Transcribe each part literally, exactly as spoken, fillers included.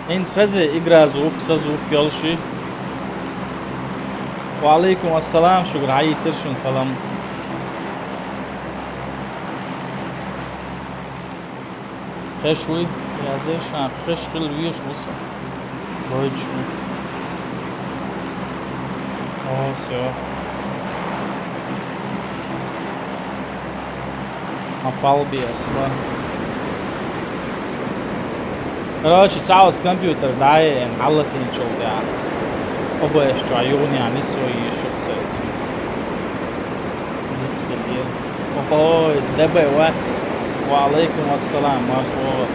ХӀинца хезий игра звук, са звук йолуш ю? Ва алейкум ассалам, шугара, хьан йийцира шуна салам? Кхеш вуй? Язъеш? А, кхеш хила везаш ву со. Дойчу. О, всё. Ма палби ас ба. Короче, цхьа ас компьютер дӀаяьхьна хьалатийначул тӀаьхьа. Обоеш чохь юханехьа нисо йийшира со иза. Дицделира. Охой, дебай вац. Ва алейкум ассалам, марш вогӀа.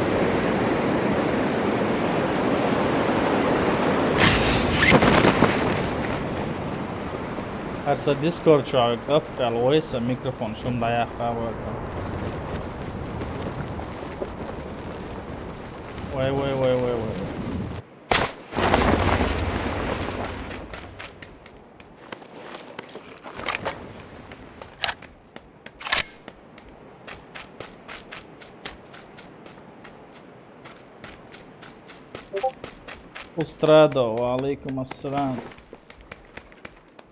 ХӀара сан Discord чохь кнопка кхел вой, сан микрофон шуна дӀаяккха вара. Вай, вай, вай, вай, вай. Устрадо, ва алейкум ассалам.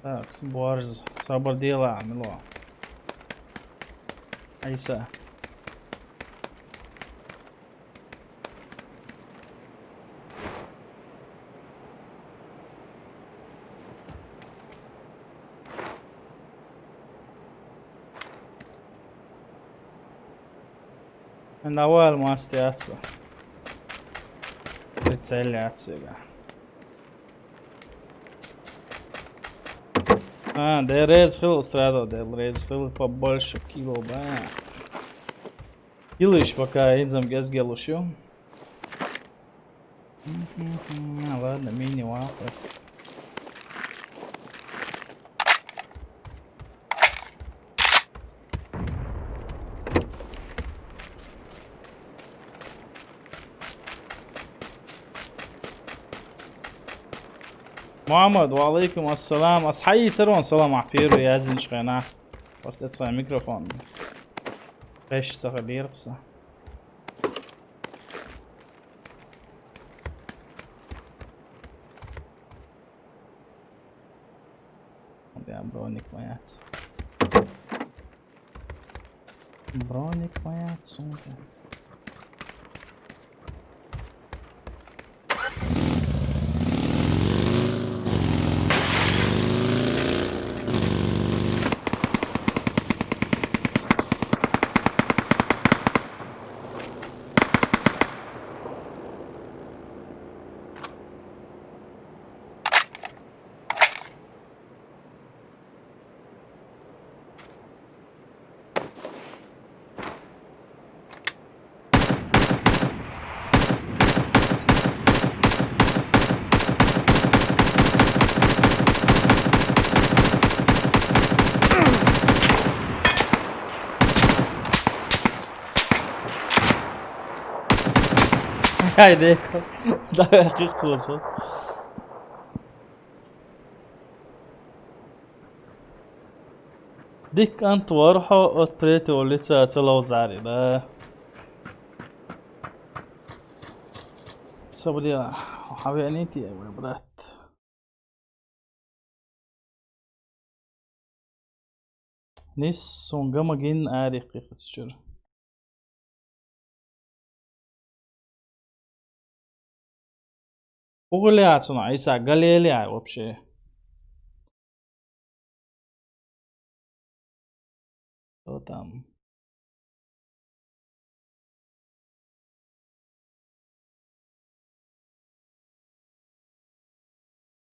Так, борз, сабар дела, мило. Айса. Навал мастер. Прицеляться. А, де реза хила, Устрадо, де реза хила, побольше кило, ба. Килыш пока инзам гезгелуш ю. Мгм, ладно, мини вопрос. Мухаммад, ва алейкум ассалам. Ас хьайийцира ван салам ахь первый яздинчу хенахь. После цхьа микрофон. Кхеш ца хилира-кх сан. Броник ма яц. Броник ма яц, сумка. Ай, деко. Давай, кхин цо со. Дика кӀант вара хьо, от третьего лица ца ловзари, да. Сабрила, хьан веанийти вай брат? Нис, суна гама гин арих кхихаца чуьра. Угули а цунах, Ӏийса, галели а вообще. Что там?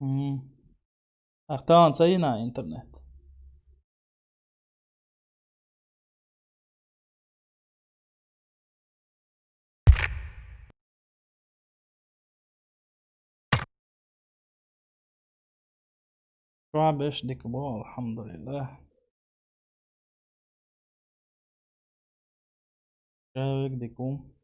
М. Ахтан ца йина интернет. Чохь беш дика бу, алхьамдулиллах. Чавиг дика ву.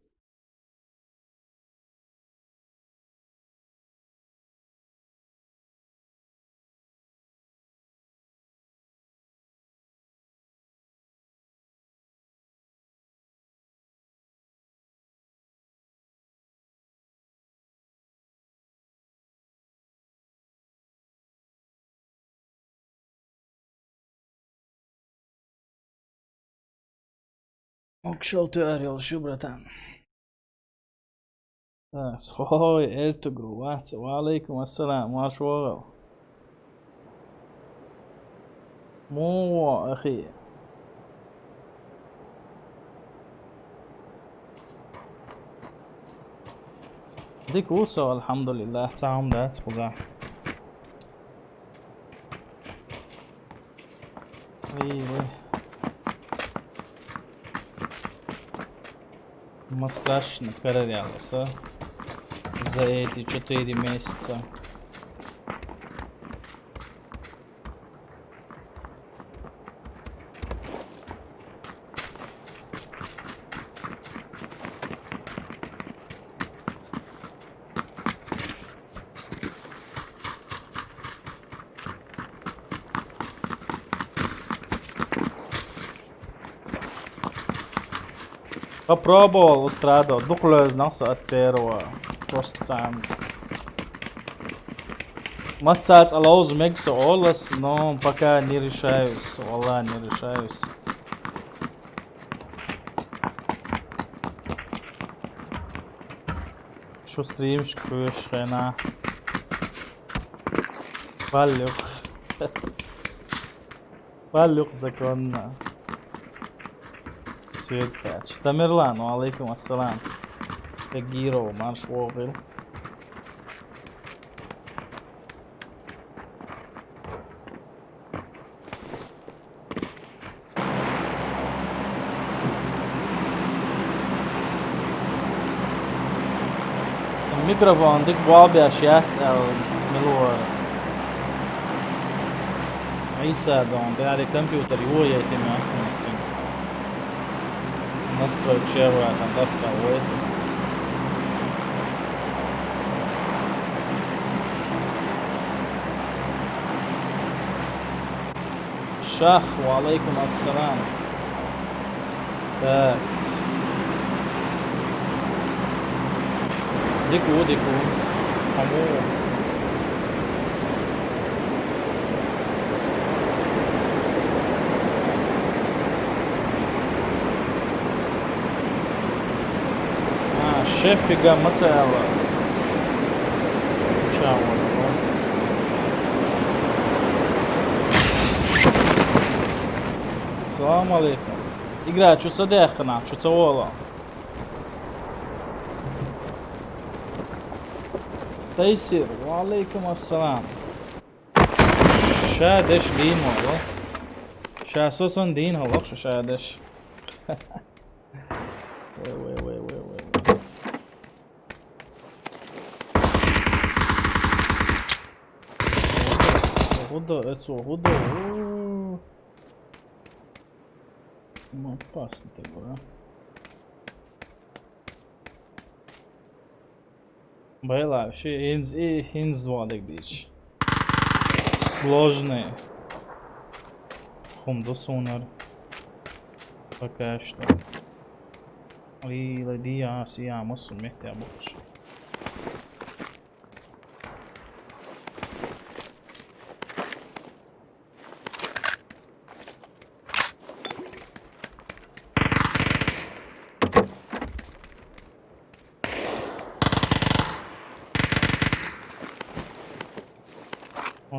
Могушалла тоьар йолуш ю, братан. Так, хой, Эртугрул, вац, ва алейкум ассалам, марш вогӀал. Муха, ахи? Дика ву со, алхьамдулиллахӀ, цхьа хӀума дац кхузахь. Вай, вай. Ма страшно, перерялся за эти четыре месяца. Попробовал устрадо, дукха лоьзнах со от первого. Просто цхьаьна. Маца цкъа ловза мега со олас, но пока не решаюсь, валла, не решаюсь. Шу стримчик кхуьйсуш хенахь. Валлюх. Валлюх законно. Свет кач. Тамерлан, ва алейкум ассалам. Тагиров, марш вогӀийла. Микрофон дика болх беш яц аьлла, мила вара. Ӏийса дон, баьри компьютер йохаейти моьтту цуьнан. Настройка чеваьлла, даккха вай. Шах, ва алейкум ассалам. Такс. Дика ву, дика ву. Хьо муха ву? А, шефига ма ца аьлла ас. Чао. Салам алейкум. Игра чу ца даьккхина, чу ца волу. Тайсир, ва алейкум ассалам. Ша деш дийна вала. Ша со санна дийна хьалха ша, ша деш. Вай, вай, вай, вай, вай, вай. ХӀун до, эцо, хӀун до? Уу. Ну, опасно ты, бро. Байла, ши инз, и, инз вадик дич. Сложный. ХӀума ду сунар. Пока что. И, лади, я, си, я, массу метте бухш.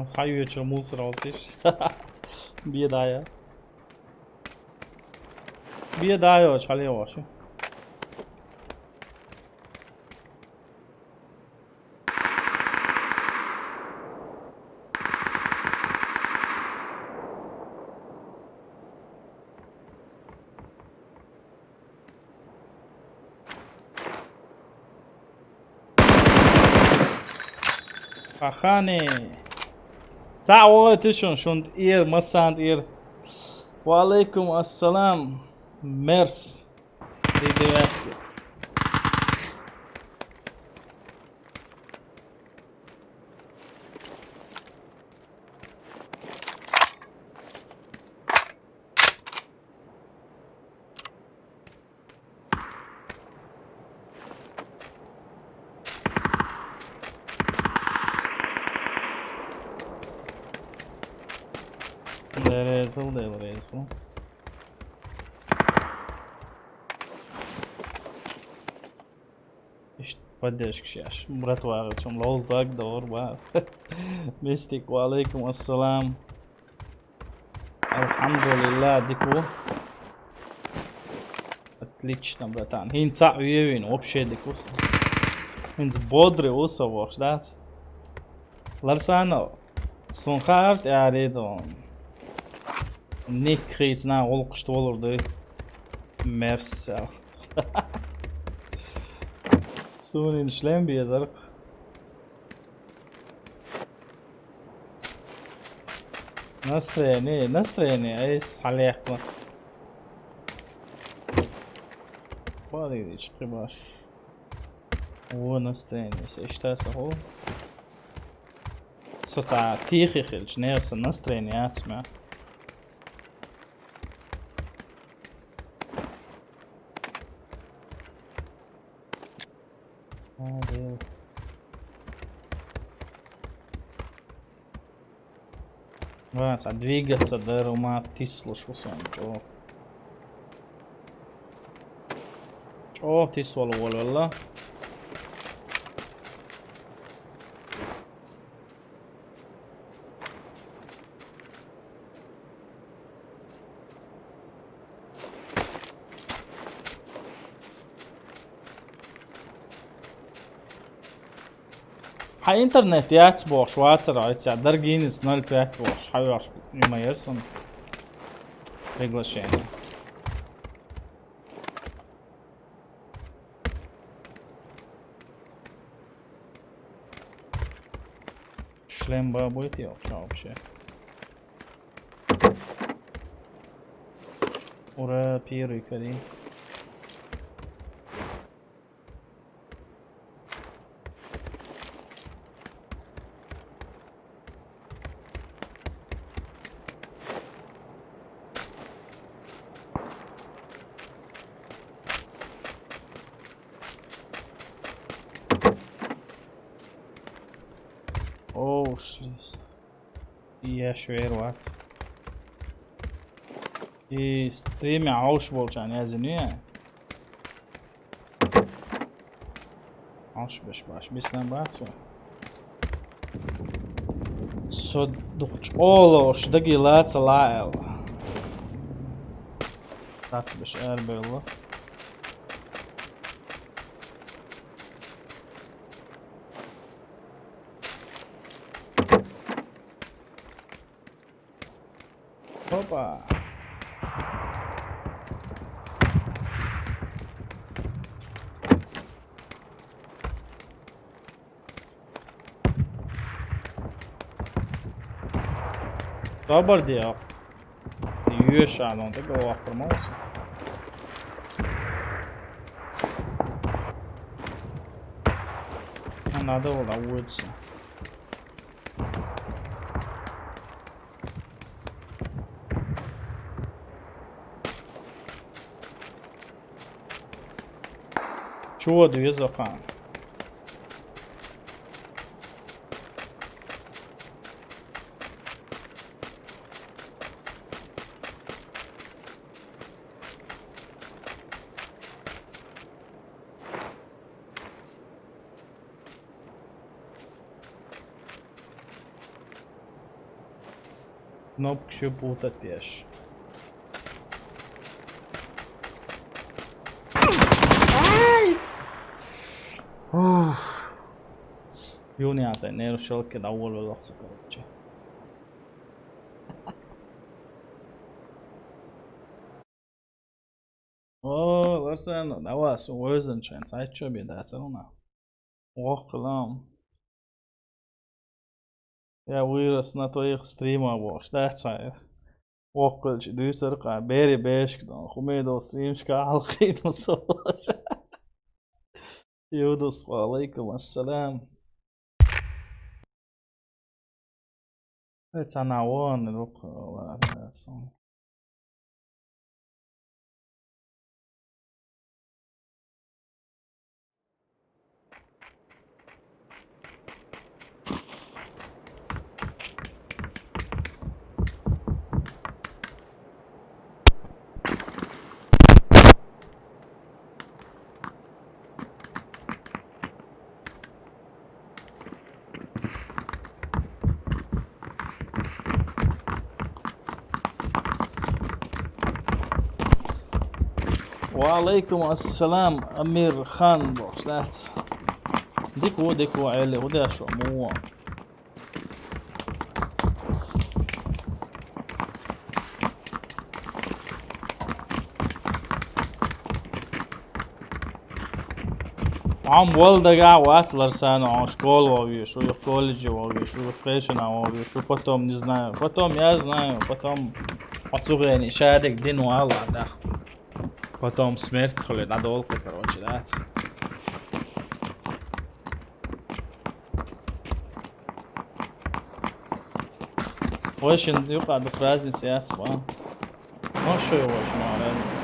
Сан юеча мусор алсиш. Бедая. Бедая, чхьале ваши. Ахани. Цхьа вогӀий тишун, шун тӀера, массарна тӀера. Ва алейкум ассалам. Мерс. Три девятки. There is all, there is all. Поддержка шеш. Братва, гӀалгӀачун ловза дог дора, ба. Мистик, ва алейкум ассалам. Алхьамдулиллах, дика ву. Отлично, братан. ХӀинца а вевин, вообще дика ву со. ХӀинца бодрый ву со, вохш, дац? Ларсано, сун хаар тӀаьхьа дон. Ник хийцна гӀулакхашта волур ду. Мерсел. Суна ин шлем безар. Настроение, настроение, айс хьалехпа. Бадыгдич, кхибаш. О, настроение, се иштта са хо. Со ца тихий хилча, нехан сан настроение яц мя. О, Дела. Вац, а двигаться дара, ума тислуш ву сан чӀо. ЧӀо тисвала волалла. Хьан интернет яц бохуш вацара, айца дорогинец ноль пять бохуш, хьан вехаш ма яра суна приглашение. Шлем ба буй те вообще? Ура, первый кари. Оу, шлис. Я швер вац. И стриме хьовш болчарна яздина я? Хьовш беш баш, бислан бац вай. Со дукха чӀогӀа ловш, даги лаца лаьал. Лаца беш арбелла. Опа. Добар диа. Юэшан он так вахпар мауса. Надо было улица. Чего две закан? Кнопка шо путать еш. Ай! Уф. Юни аса нерв шелке да уволвелла со, короче. О, Ларсен, давай, со везен чен, цай чё беда, царуна. Ох, лам. Я вырос на твоих стримах, бохуш, да, цай. Воккхалча дуьйцура кхана, бери бешка дан, хӀумедо стримашка хьалхийна со. Юдус, ва алейкум ассалам. Э, цана вон, рук, ва, сон. Ва алейкум ассалам, Амир Хан бохуш дац. Дика ву, дика ву, Ӏели, хӀу деш ву, муха ву? Ам вала дагахь вац, Ларсана, хьо школа вогӀуш ву, юха колледже вогӀуш ву, юха кхечанхьа вогӀуш ву, потом, не знаю, потом я знаю, потом хьо цу хене шадерг дина валла даха. Потом смерть хуьлу, дӀадолу кху, короче, дац. Вай шин юкъа ду праздница яц, ба? Ну, что его очень разница?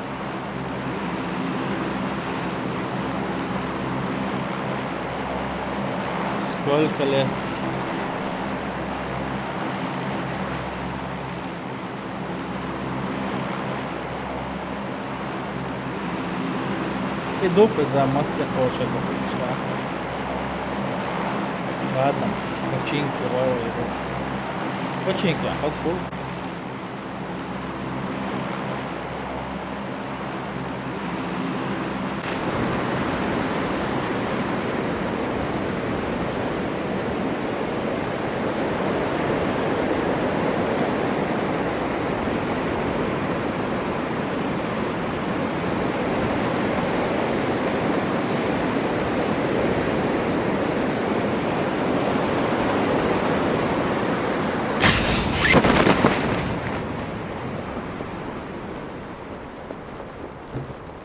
Сколько лет? И дукха иза мастехь кхочуш дукха иштта дац. Ладно, починки, вай, вай, вай. Починки, а хаза хуьлу.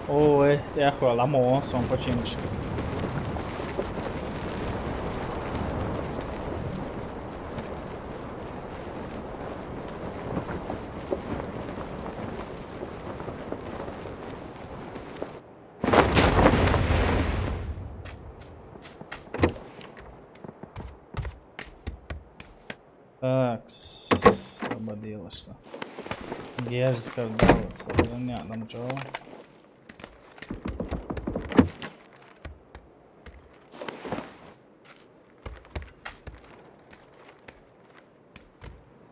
Ой, тӀехвала ламо вон сон починкашка. Так, обалдела что. Герз кардалас, я не там чё.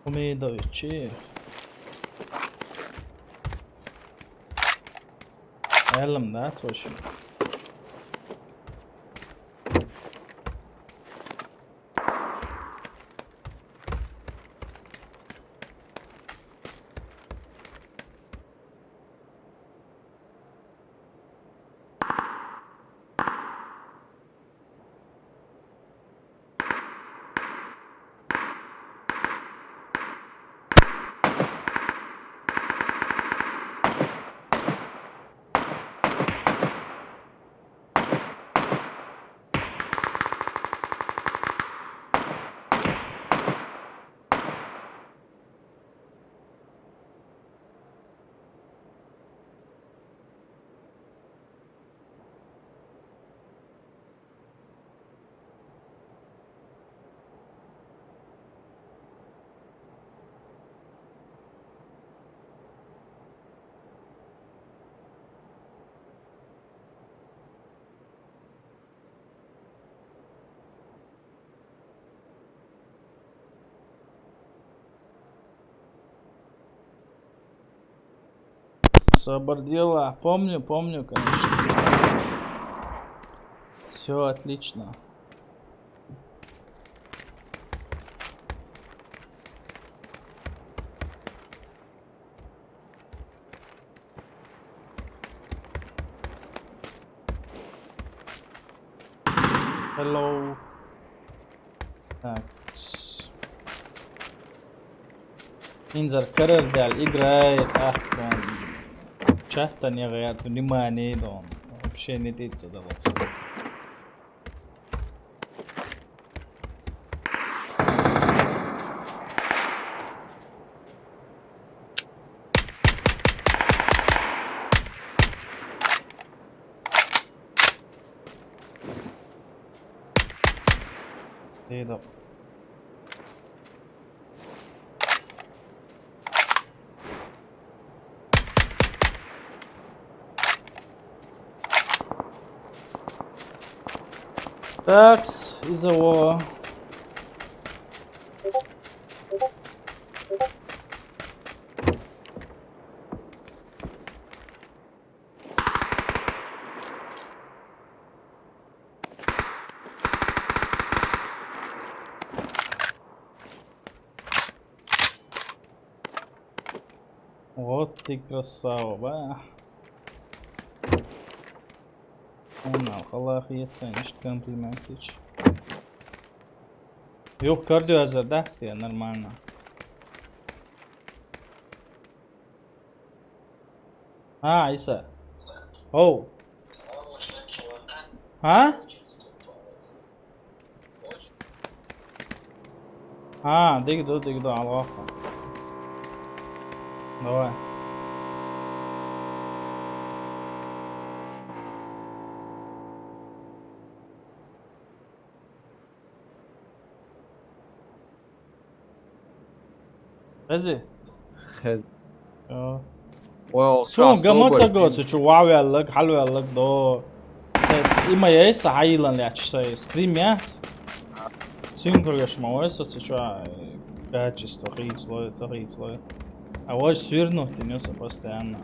Умеет давить, че? Элем, да, точно. Сабардела, помню, помню, конечно. Все отлично. Hello. Так. Инзар карар дал играй, ах, дон. Чаттан я гӀерта внимание, дон. Вообще не тица да вот. Иду. Такс, из-за. Вот ты красава, ба. Онал халахи яцен ишт комплиментич. Юх кардио аза дасти нормально. А, Иса. Оу. А? А, дигду, дигду, алгоха. Давай. Хези? Хез. О. О, Сун, кроссовер. Гамаца гоцу, чу вавеллаг, халвеллаг, до. Се, има ейса хайлан ляч, се, стрим яц. Син кургаш ма ойса, се чу, а, качество, хисло, це хисло. А вот свернуть ты нёса постоянно.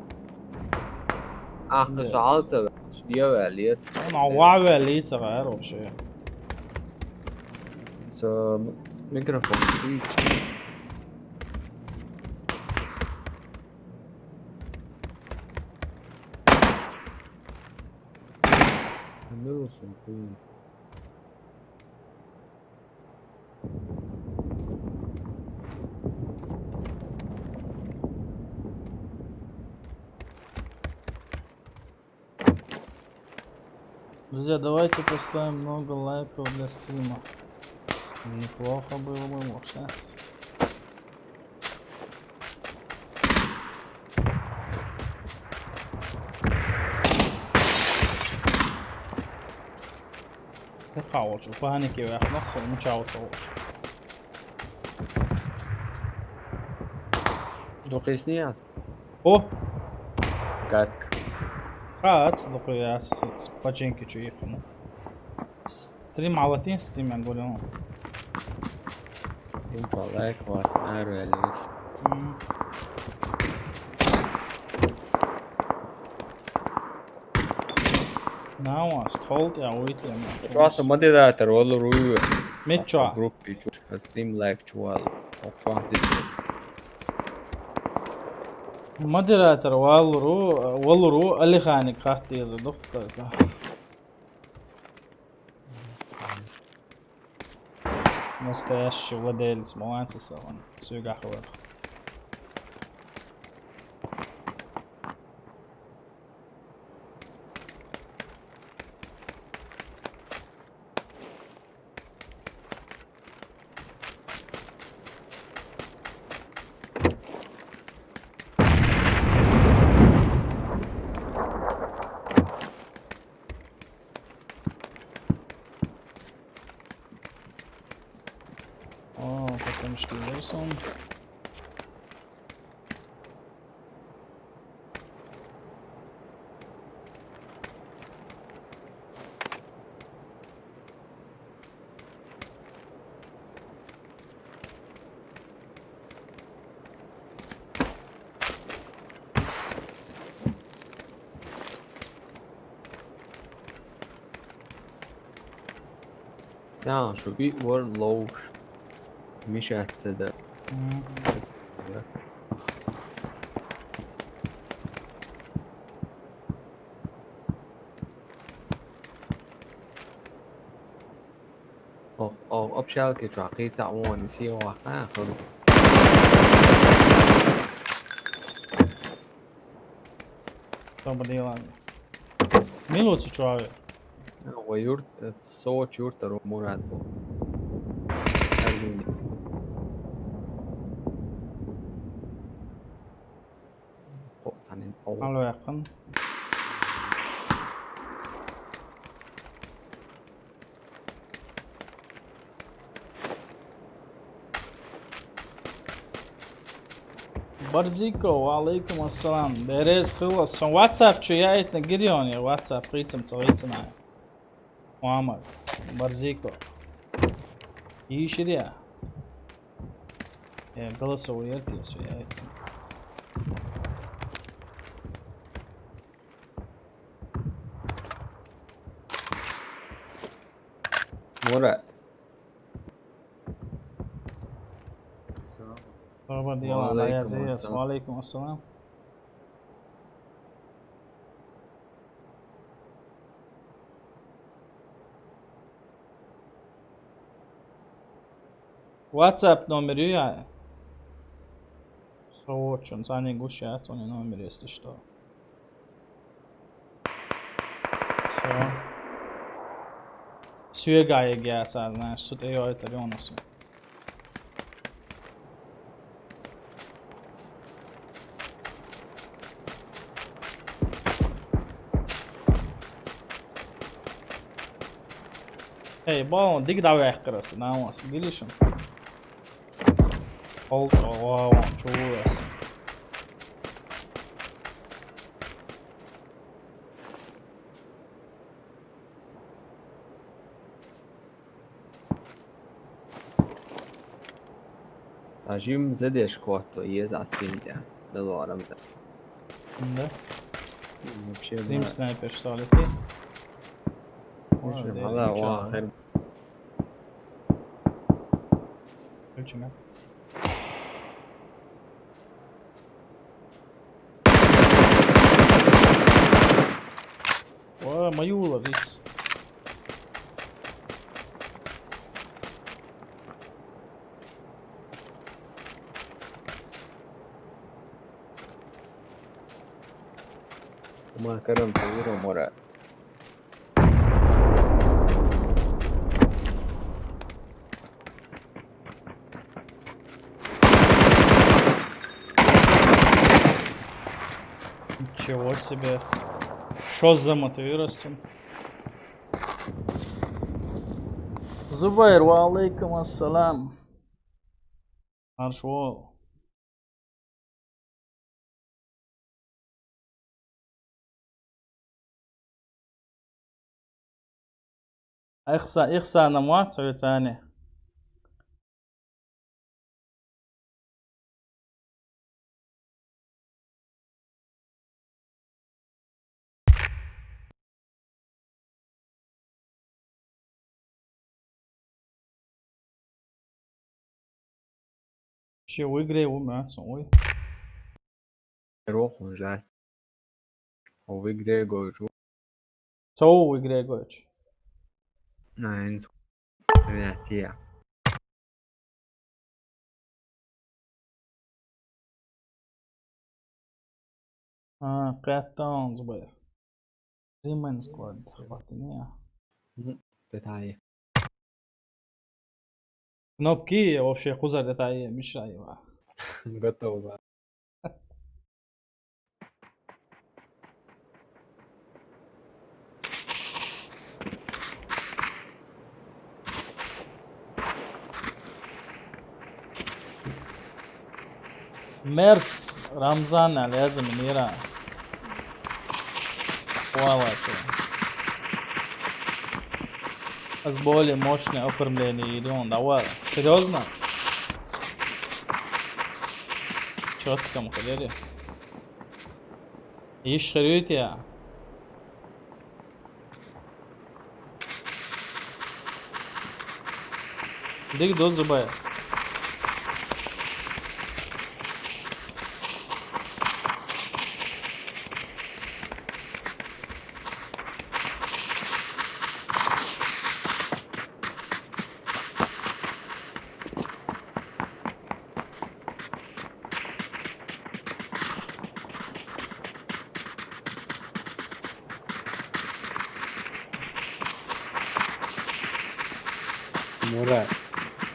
Ах, Yes. Залца, я валет. Ну, вавел лица, вообще. So, микрофон. Минус. Друзья, давайте поставим много лайков для стрима. Неплохо было бы, может. Хавчу, паники вяхнах, сон чао чао. Духисният. О! Как? Хац, духияс, починки чуихну. Стрим алатин, стрим я говорю. Стрим по лайк, вот, ару я лис. М. Нава, столт я уйти, ма. Чуаса модератор валуру. Меча. Группи чу, стрим лайв чуал. Оква дис. Модератор валуру, валуру, Алиханик хатти яза духта. Настоящий владелец Маланца Саван. Сюгахова. О, потом что, Wilson. Сян, шуби вор лоуш. Мишатца да. Мгм. О, о, общалки чуа, кица вон, си ваха, хо. Что поделаем? Минут чуа. Ва юрт, э, со чурта ро мурат бо. Аргуни. Ко цанин о. Алло, якын. Барзико, ва алейкум ассалам. Берез хылас. Сон WhatsApp чу я этна гирион я WhatsApp хыцам цалыцана. Муаммад. Барзико. Иширия. Я голосовой я этна. Мурат. Салам. Ва алейкум ассалам. Ва алейкум ассалам. WhatsApp номер ю я? Срочно, цхьаннега гуш яц хьуна номер, если что. Всё. Соьга егӀа яцар, знаешь, цу тӀе йойтар йоӀнас. Эй, бо, дика дӀаваьккхар аса, наӀарга, гилишан. ХьалтӀа, вау, чу ву аса. Ца жимма зе деш котто еза ас тинтӀа, белорам зе. Да? Вообще, Зим да. Снайпер салити. Вообще, Ой, мала, деревича. О, хер. Включи, да? Ва, маюла виц. Ма карам тулура мора. Ничего себе. Шо за мотивиросом? Зубайр, ва алейкум ассалам. Марш вол. Ихса-, Ихсана ма ца вецани. Ши уйгре у ма, сон уй. Рохун жаль. О, уйгре гойчу. Со уйгре гойчу. Найн. Вятия. А, каттан збер. Римэн сквад. Хватит, не. Мгм. Детали. Кнопки вообще кузар детали, мешает. Готово. Мерс Рамзан, а лезем мира. Хуала чу. Аз более мощное оформление идём, давай. Серьёзно? Чётко, мухадери. Иш херюйтия. Дик до зубы. Мура.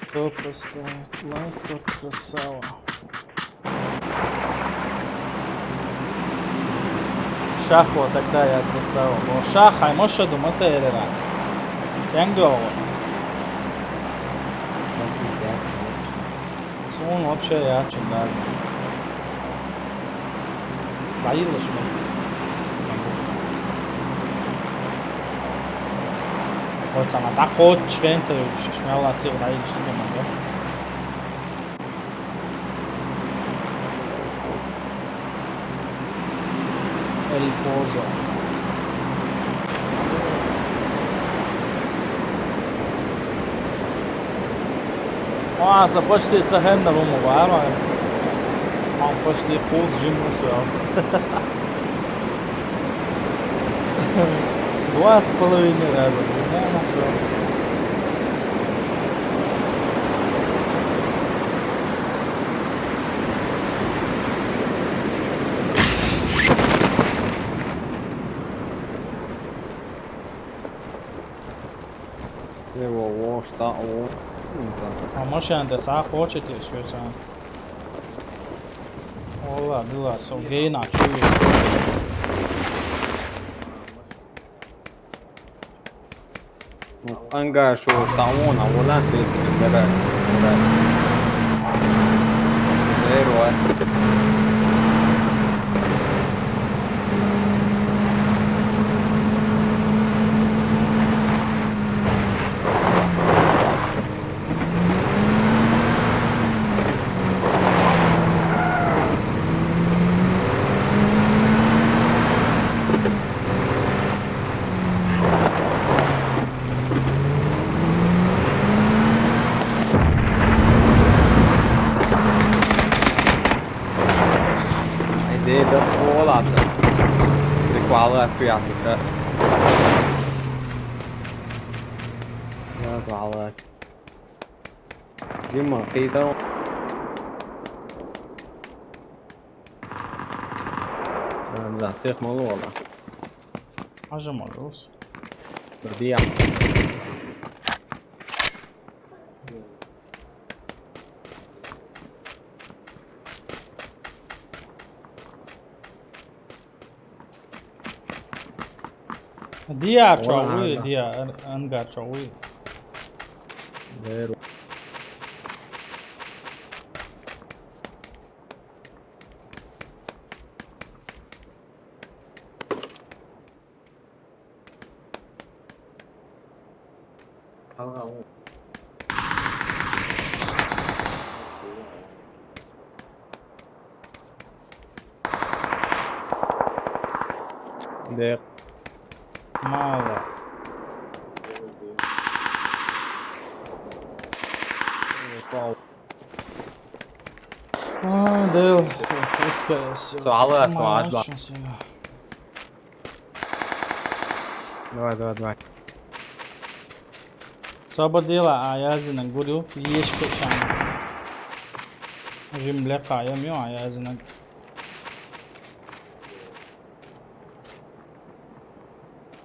Кто просто лайк, тот красава. Шахва такая красава. О, шах, ай, моща дума церера. Тенго. Сун вообще я чем нравится. Дайылышмы? Вот сама так вот чвенца шмяла сил дайылышты команда. Эль Позо. Аса почти сахен да буму бара. Ам почти пуз жимус вел. Два с половиной раза жимус вел. Sa o. Sa. А машина да са хочет и всё са. Ола, била со гейна чуи. Ангар шо са вон, а вон свет гараж. Верует. Ай, де да полата. Приквала туяса са. Сразу алат. Жима, кида. Засех мало вала. Ажа малус. Бирдия. Диар чоуи, диар ангар чоуи. Веру. Дер. Мало. Вау. А, да, эска, эска. Суала, суала. Давай, давай, давай. Саба дела, а я зина гурю, ешка чана. Жим лека, я мио, а я зина.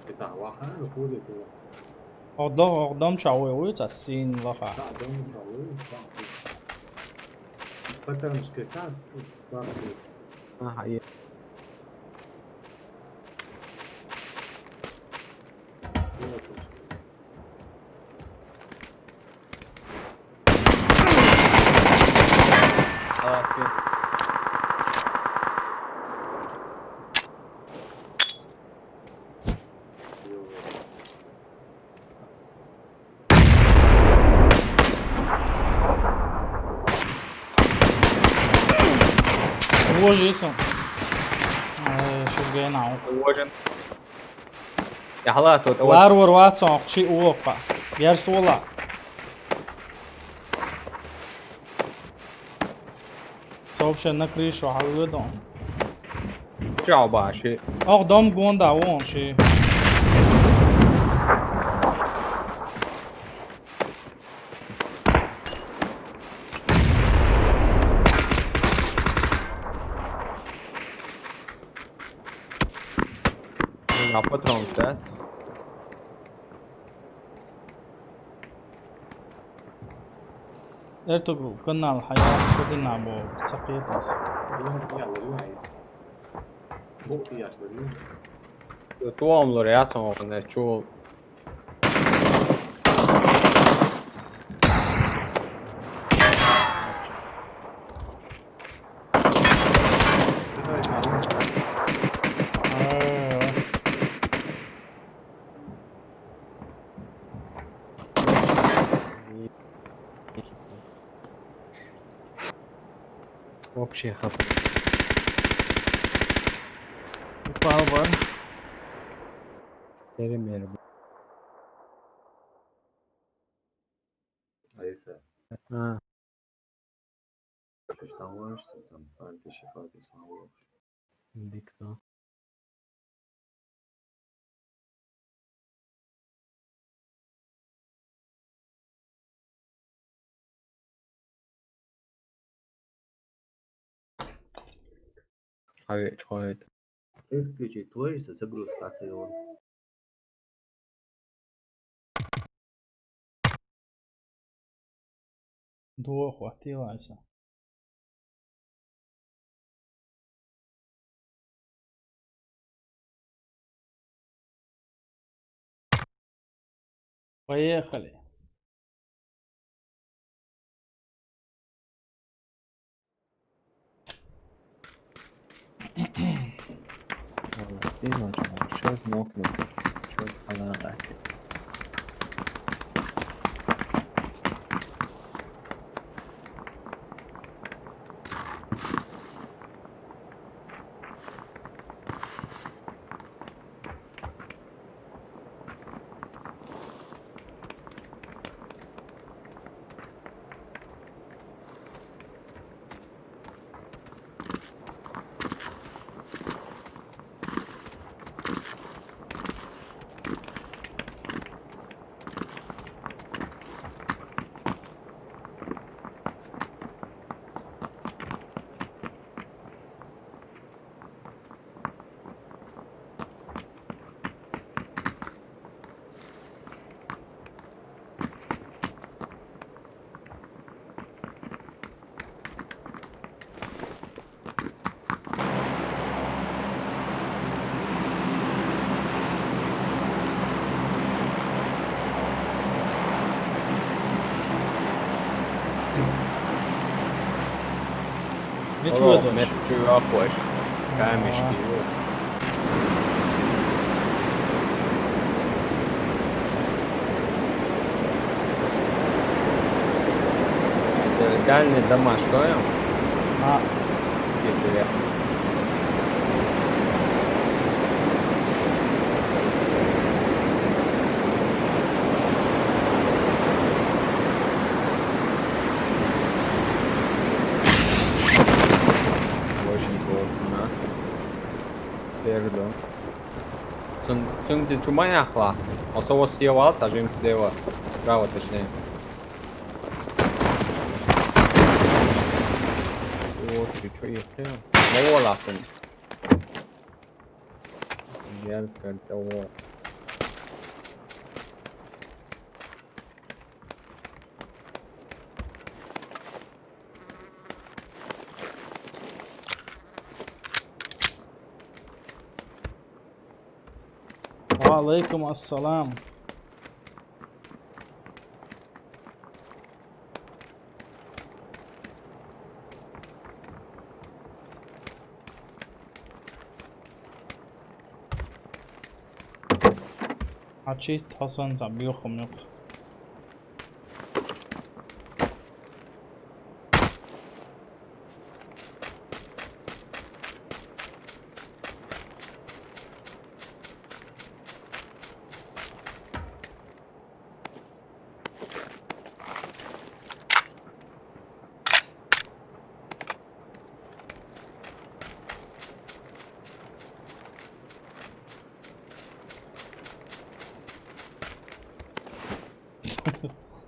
Иса ваха, ну, хули, хули. Огдом, огдом чавы, уй, ца син лаха. Та дом чавы, ца. Потому что са, ца. Ага, е. Уожи сам. Э, шо гена. Уожен. Яхала тут. Лар вар ватсон, чи уокка. Герст уола. Сообща на крышу, а вы дом. Чао, баши. Ох, дом гонда, вон ши. А потом ждать. Эртуг канал хаяц кудина бо цакетас. Туам лориатон не чул. Вообще хапа. Упал бар. Теремер. Алиса. А. Что ж там можешь, там, антишифа, ты сам можешь. Дикто. Ай, чхойт. Исключи твой за загруз стацию. Дуо хватило айса. Поехали. Что знаком? Что с аларакет? Мича ву? Мича ву апош? Камешки. Дальний домашка, я? А. Теперь я. Очень сложно. Пердо. Цун, цун зи чумай ахва. Особо слева, а жим слева. Справа, точнее. О, ты чё, я хрен? Мало лахун. Дерзко того. Ва алейкум ассалам. Ачи тасан за бюхум юк.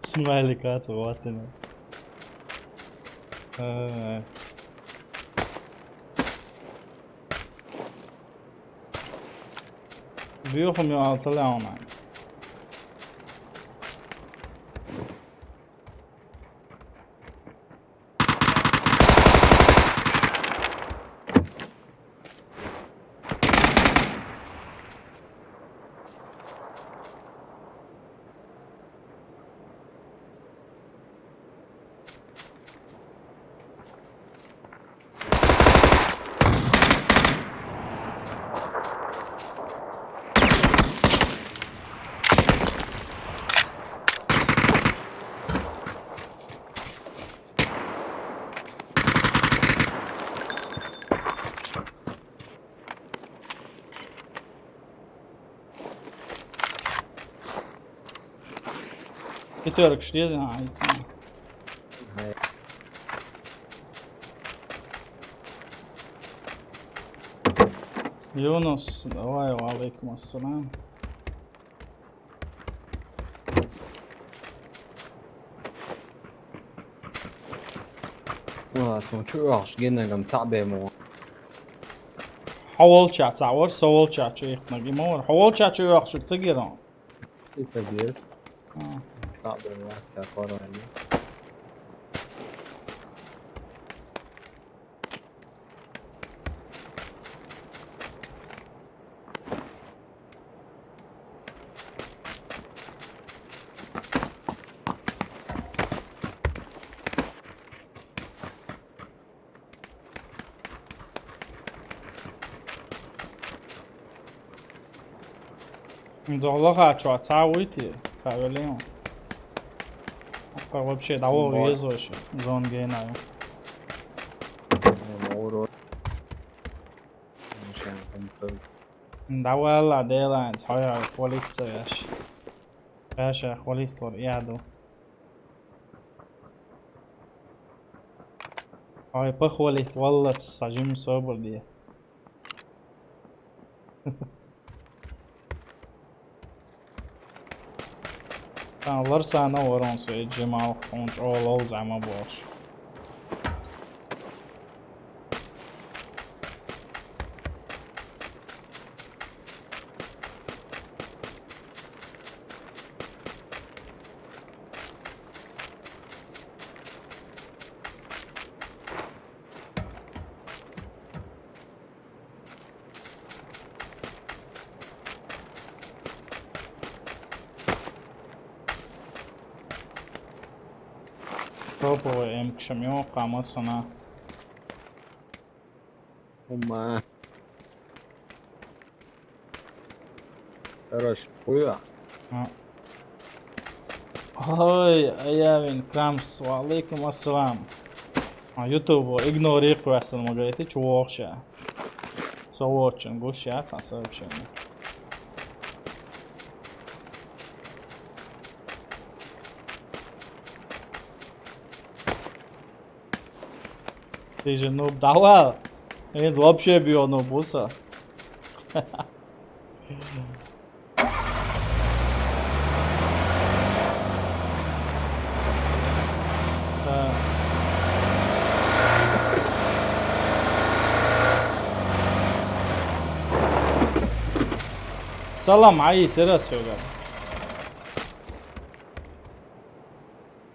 Смайлик ацу ватина. Э. Бюхум ю алцалауна. Пятёрка, что ли? А, эти. Юнус, давай, ва алейкум ассалам. Уа, сун чу ахш геннагам цабе мо. Хавал ча цавар, савал ча чу ихнаг имор. Хавал ча чу ахш цагиран. Ица гирс. А. Цабе мо, ца корани. Золоха чё, цауити? Кавелин. Вообще, дало везло ещё. Зон гейна. Давай ла, делаем, своя полиция, яш. Яш, я хвалить пор, я иду. Ой, похвалить, валлац, сажим собор, дие. Ларсана ворон сой Джемал, он чё лол зама борш. Топовый эмкшамё, камасана. Ума. Короче, хуя. А. Ой, Аявин Крамс, ва алейкум ассалам. А, YouTube игнори квесан магаити чувохша. Со очень гуш, я, ца сообщение. Ты же нуб, давай. Энд вообще био нубуса. Салам, ай, терас фёга.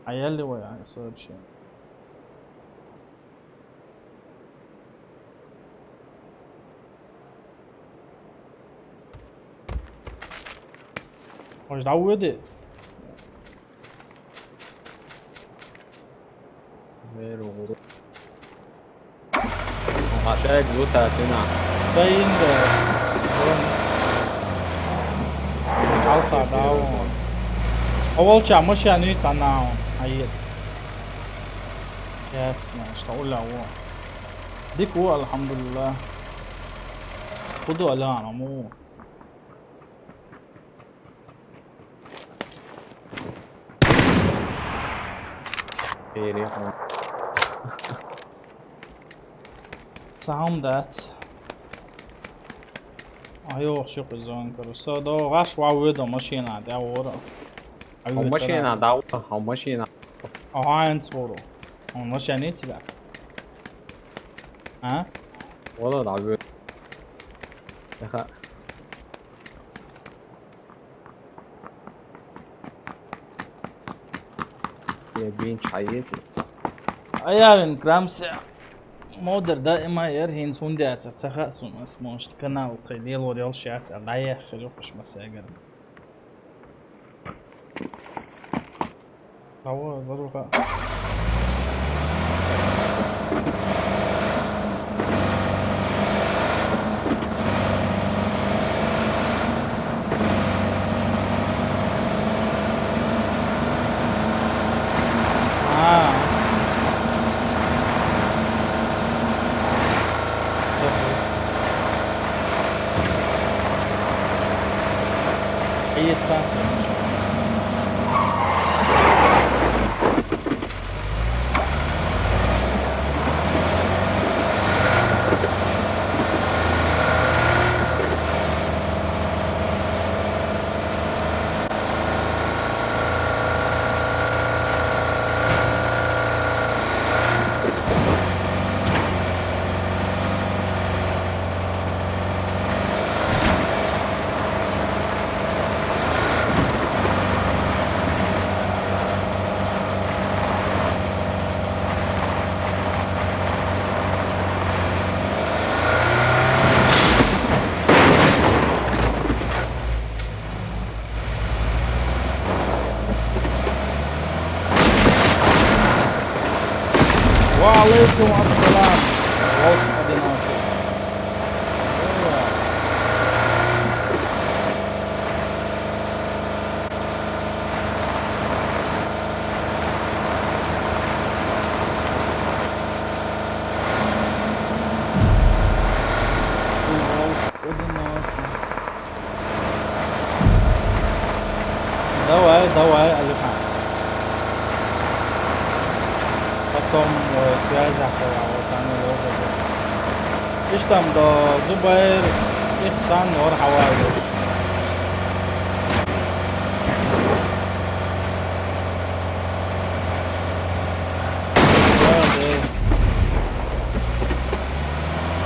Аяли вай, ай, сообщение. Ож да уйди. Мэр угу. Гашай гу татина. Цаинда. Алха дау. Оволча машани цанау. Аец. Яц, на, что уляво. Дику, алхамдулилла. Худу аляна му. Переход. Саундат. Айо, шо кызон, короче. Со до гаш ва выдо машина, да, вора. А машина, да, а машина. А, айн спору. Он машина не тебя. А? Вала да вы. Яха. Я бин чаете. Аявин Крамсе. Модер да има ер хин сунде ацар цаха сумас, может, канал кай лелор ял шат, а да я хрюкаш масагар. Того заруха. А. Ай, станцию нашёл. Иштта-м да Зубайр, Ихсан вар хьавалуш.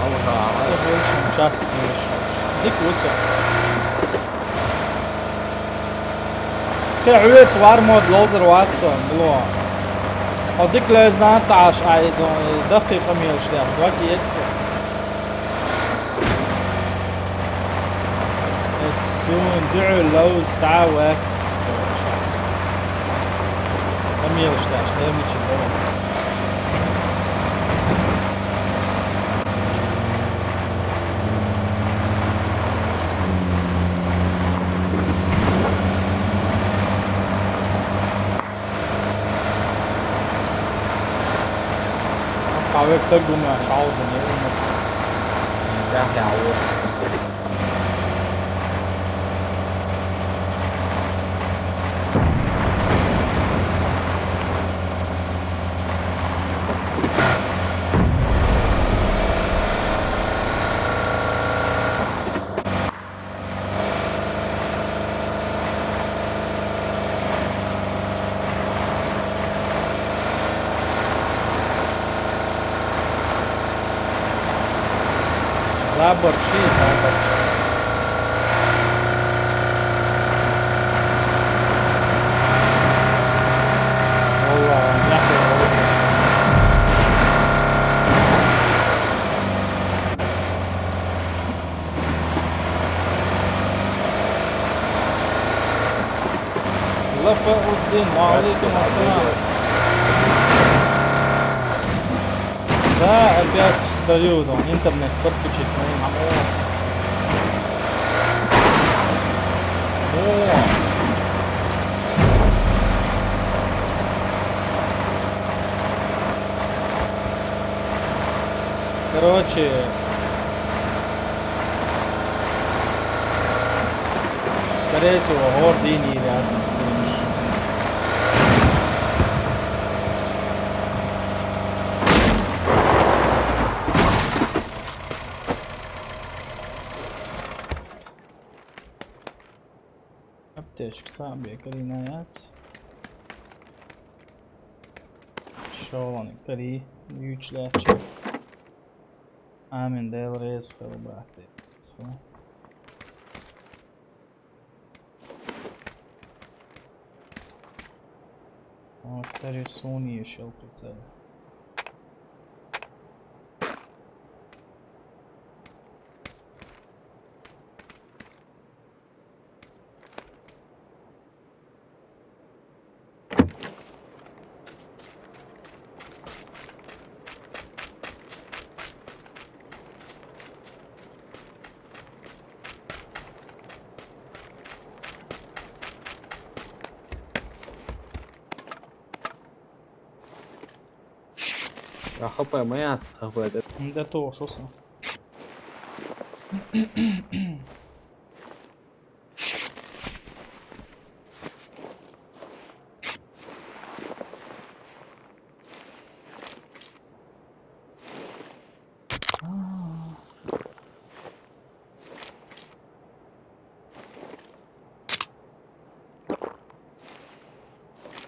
Ага, ага. Дика вуса. Кхы хьоьца вар мо ловзар вац со, мило. Хьо дика левзна ца Ӏаш, ай, до, дахкий къамелаш деш, дог эца. Эс суна дуьхьал ловза ца вац. Къамелаш деш, лемичи балас. Кавек так думаю, чалгу не у нас. Да, да, вот. Заборши, заборши. Валла, яхи, валла. Лафауддин, ва алейкум ассалам. Да, опять сдаю, там, интернет подключить, ну, не могу. О. Короче, скорее всего, гордый не является стримш. Аптечка сам бекарина яц. Шолан кари, ючляча. Амин, Дела реза хила, брат. Вот, даже Sony ещё прицел. Ахапа моя, ахапа. Да то, что с.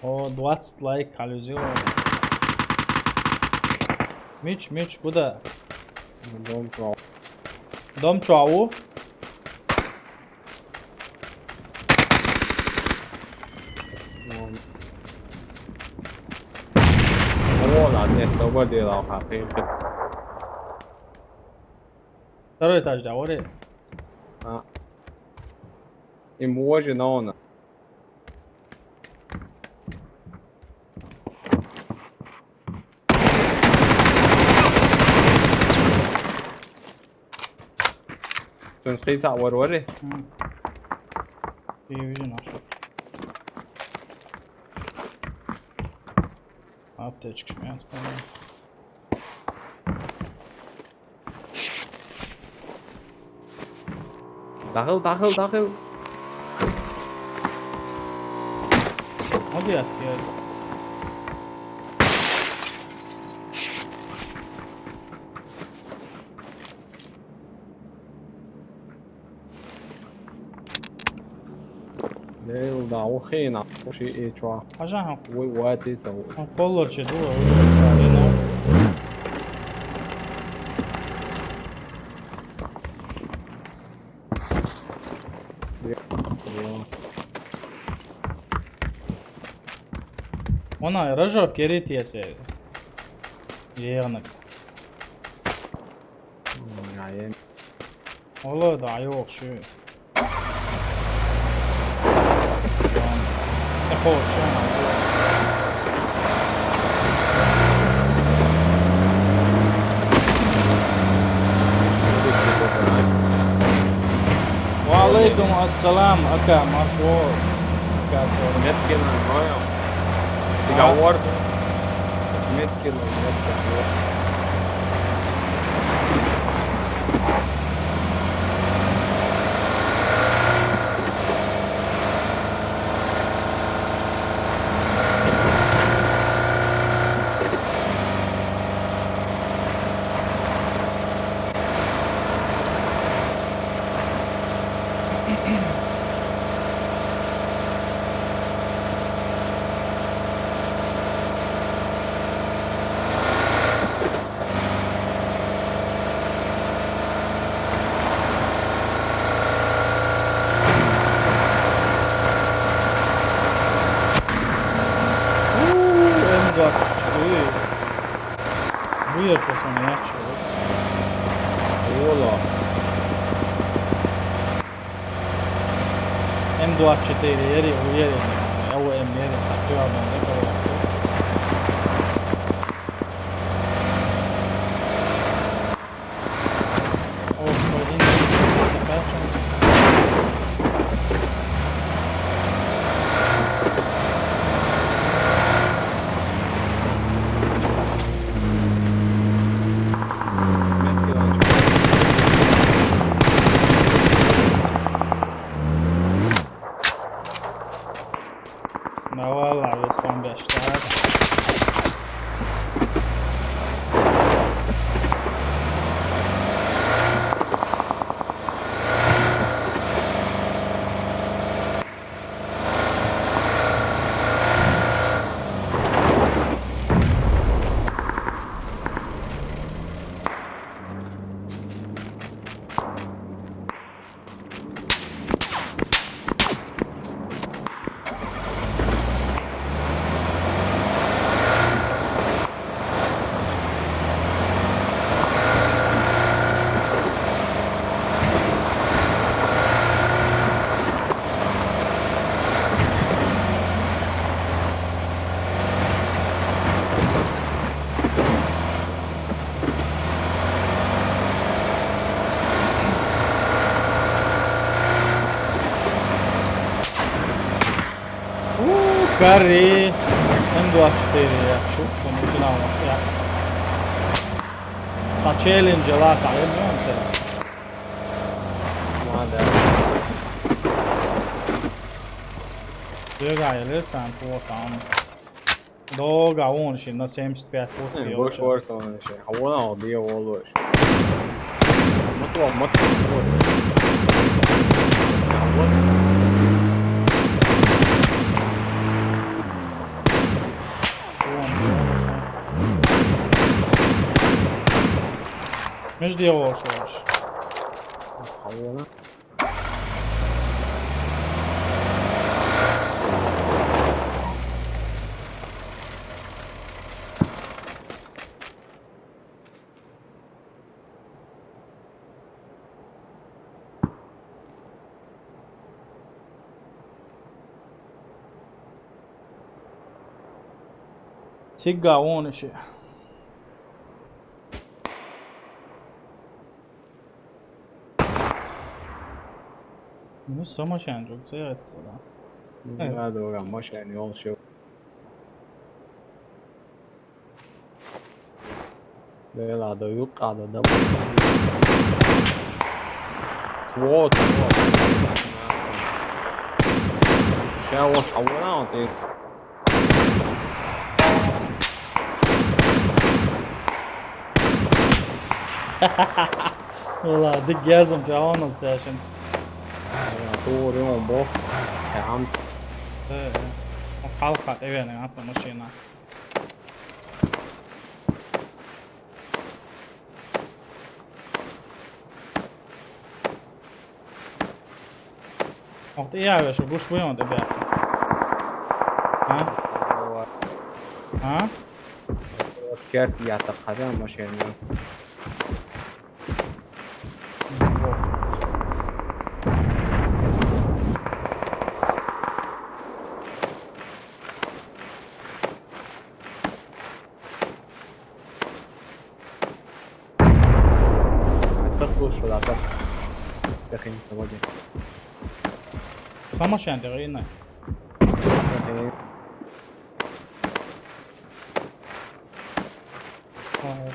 О, двадцать лайк, аллюзион. Мич, мич, куда? Дом чуа. Дом чуа у? О, ладно, я освободил, а, ты. Второй этаж, да, вот. А. Им уже на он. Цунц кхийца а вара вари? М. Ивжин аша. Аптечкаш мянц кана. Дахыл, дахыл, дахыл. Молодец, блядь. Лейл да, ухина, уши и чуа. Хьажахьа. Уй, уати цау. Хьан кхолларча ду, уй, царина. Вона рожок керитеце. Ягнак. Ай, Ола да, йоах, шу. Чон. Тахо, чон. Ва алейкум ассалам, ака, маршо. Ака, сорис. Меткина, гойо. Тига уорд. Меткина, меткина. Уу, эн гаччы. Бу ерче сон яччы. Ола. М двадцать четыре ери, у ери. Я у М ери, сакуя, но не кого. Давай, ладно, там бештас. Уу, кари. М двадцать четыре, я шутся начинал, я. Та челлендж, ла, ца, я не знаю, ца. Мада. Бегай, ле, цан, по, цан. Долго он ши на семьдесят пять вот. Не, больше ворса он ши. А вон он бия волош. Мотор, мотор, мотор. А вот. Между его шош. А вон. Цигга он ши. Ну, сама шанчук, це это сюда. Ладно, машина, он ши. Бела да юкъа да да. Вот, вот. Ща вот, а вот он ты. Вала, дик гезим, чао нас сешин. Doğru on bu. يا عم. ايه، ايه. وحلقة تبين عن ماشينا. وقت ايه يا باشا؟ قوش وين وانت بيها؟ ها؟ ها؟ كارت يعتقد ماشينا. Atacco sulla testa. Defensa, voglio. Samo še ena, ena.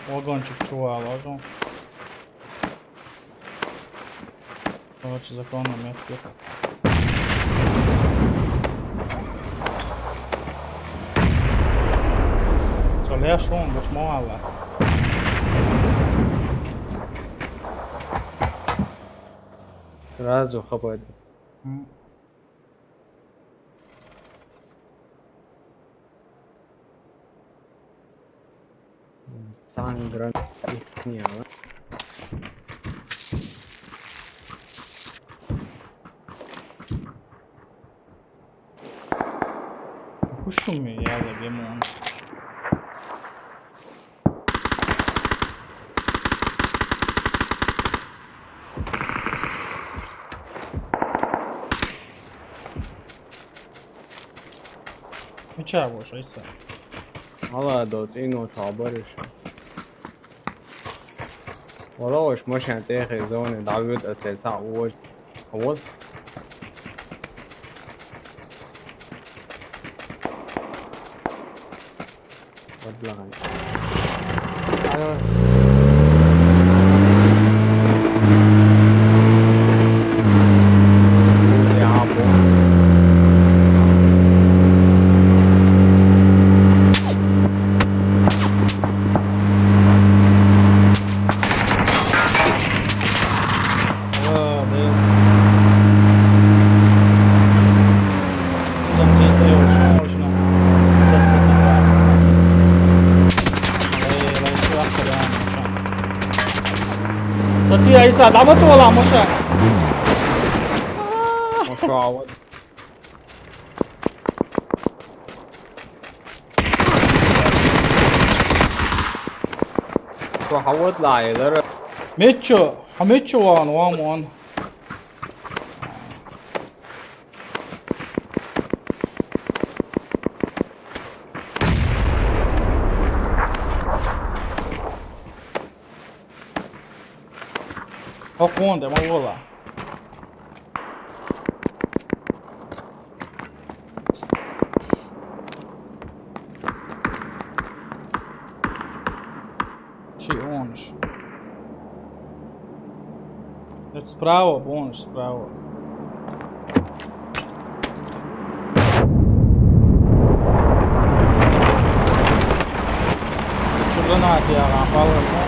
Vagončik čuva, lažno. Ovo će za konu metke. Sole ja šun, već mo alac. Srazu hapajde. Hmm. Sangrant ihtiyar. Pushing me, yeah, the game on. Miča boš, aj sad. Ala do cino čabariš. Wala, ich muss ja der Zone, da wird es jetzt auch. Awol. Wallahi. Ayo. Ya, bu. Saci, aí, sabe, dá uma tola, moxa. Moxa, Ko hawat la idhar. Mitcho, ha Mitcho wan, wan, wan. Ho konde, ma vola. Či on. Spravo, on, spravo. Čudrnati, ja, palo.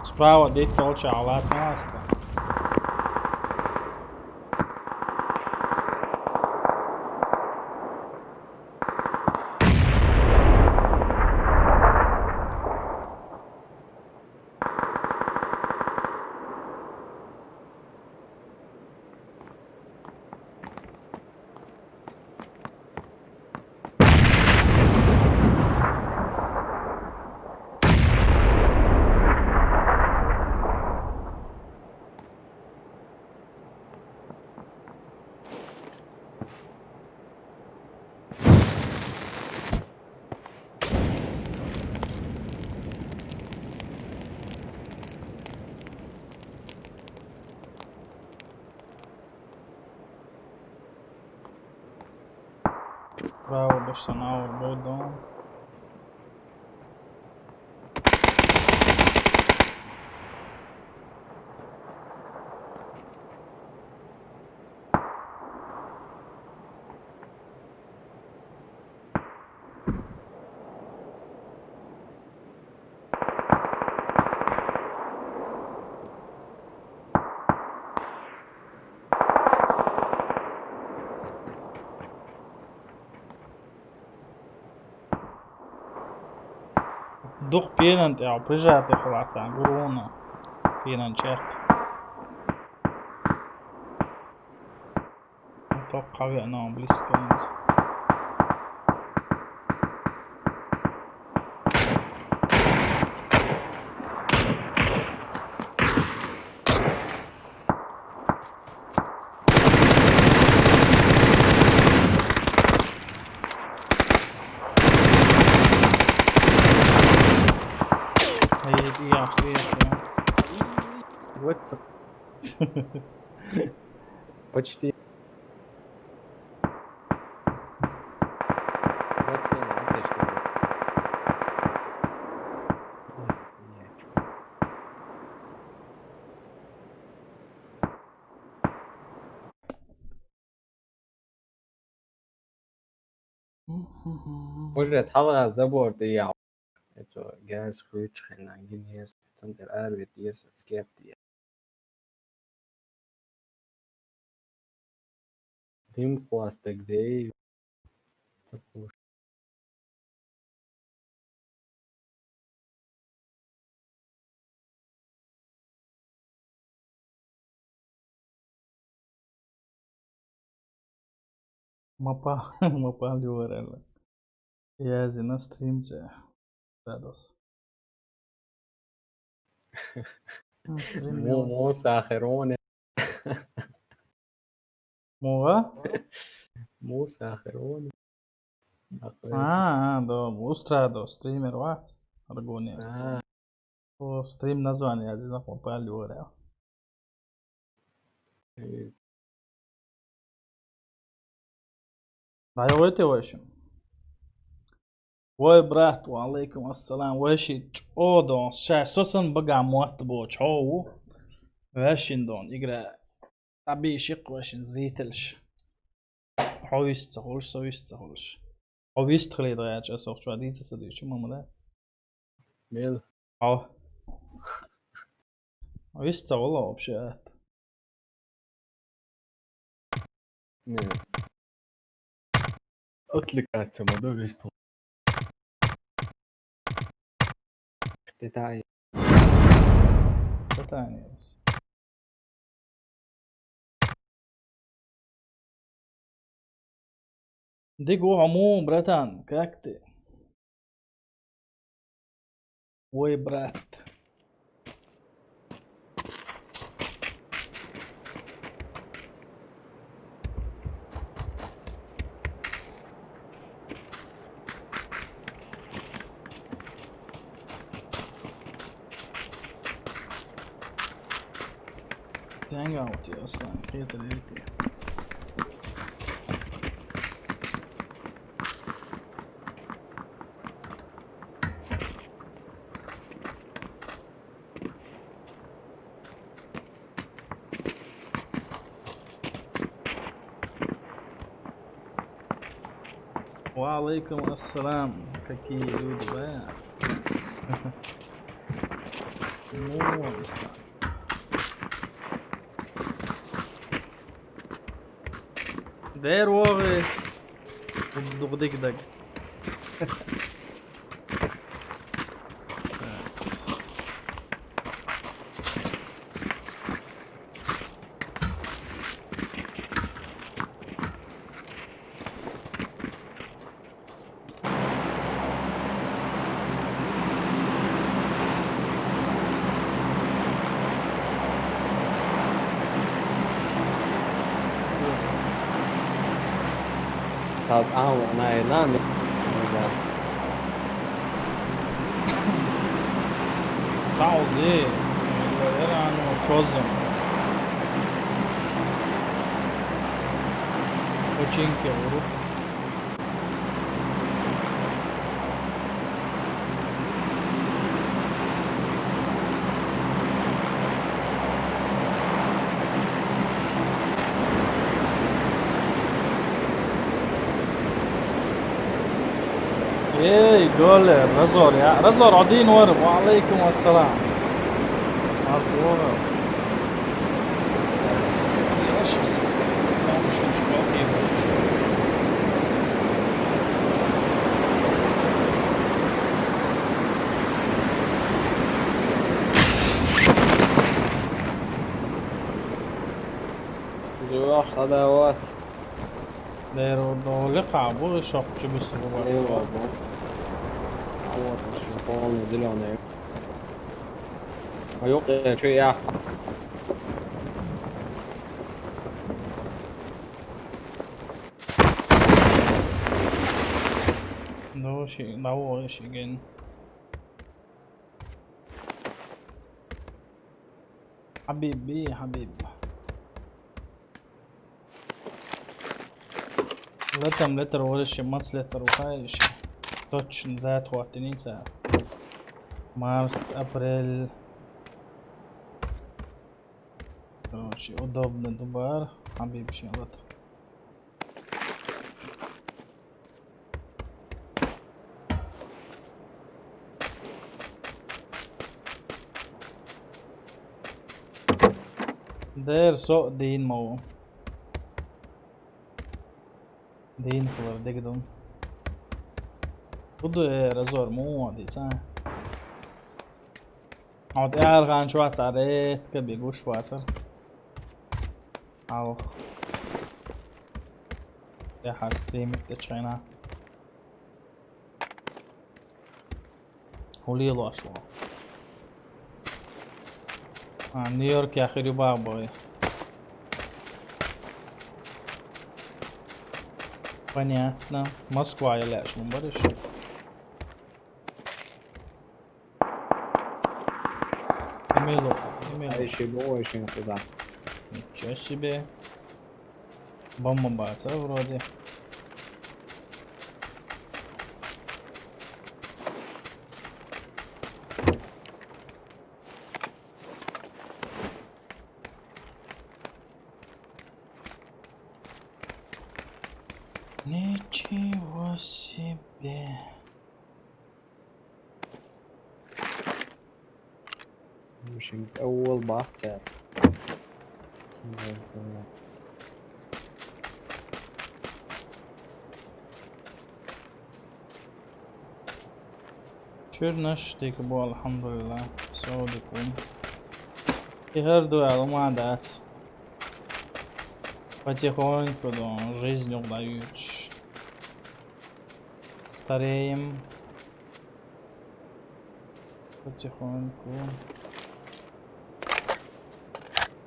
Spravo, dite, oće, ali ja sam. Право, больше на Ауру, Бодон. Дукха пенан тӀехь прижатый хилла цхьа гур вуна пенан чекх. Токхавеана близко инца. Ай, я, я, я. Вот. Почти. Вот, конечно. Уже цхьалгӀа забор тӀе ял. Эцо газ хуьйцуш хенна, гинес, тун тӀера аравитта, ес, скеп тӀе. Дим хвастаг дей. Ца пуш. Мапа, мапа лёрала. Язина стримце. Радос. Стрим Мо, лёр. Мо сахарон. Муга? Мо сахарон. А, а, да, устрадо, стример вац. Аргония. А. О, стрим название, я знаю, мапа лёрала. Э. Дай вайте, в общем. Вай, брат, ва алейкум ассалам. Вай ши чӀо дон, ша сосан бага мотт бо чӀо ву. Вешин дон, игра. Таби шик вешин зрительш. Хьо вист ца хуьлуш, со вист ца хуьлуш. Хьо вист хиле дагӀача, со хьо чу дийца ца дуьйчу, мамала. Мел. Хьо. Вист ца хуьлу вообще. Нет. Отвлекаться ма до вист. Детали. Детали. Дика ву хьо, братан, как ты? Ой, брат. Sen gavt ya, sen. Getir, getir. Ва алейкум ассалам. Какие люди, да? Ну, ладно. Дер вогӀи. Дукха дика даг. Цааз ан вукъна элан. Цаъ узи, эран шозум. Починки гӀурух. Эй, Голя, Разор, я. Разор, один вар. Ва алейкум ассалам. Марш вара. Живёшь, садовод. Дер удоли кабу шокчу бисру. Слева, да. А вот он, полный зеленый. А ёлка, я чё, я? Да, вообще, да, вообще, ген. Хабиби, Хабиб. Летом, летом, уже мац летом, ухаешь. Точно, да, хватит, не знаю. Март, апрель. Короче, удобно дубар. Хабиб, шин, вот. Дер со дин мау. Дин хулар дегдум. Буду, э, Разор му дица. Вот я арган швацар, э, тка бегу швацар. Ау. Я хар стримит те чайна. Хули лошло. А, Нью-Йорк я хирю бабой. Понятно. Москва я ляшну бариш. Имело, имело. А ещё было очень туда. Ничего себе. Бомба баца вроде. Ничего себе. Мишин أول باختر. Чур наш дика бу, алхамдулилла. Со дика бу. Ихар ду алма дац. Потихоньку, да, жизнь угдаючи. Стареем. Потихоньку.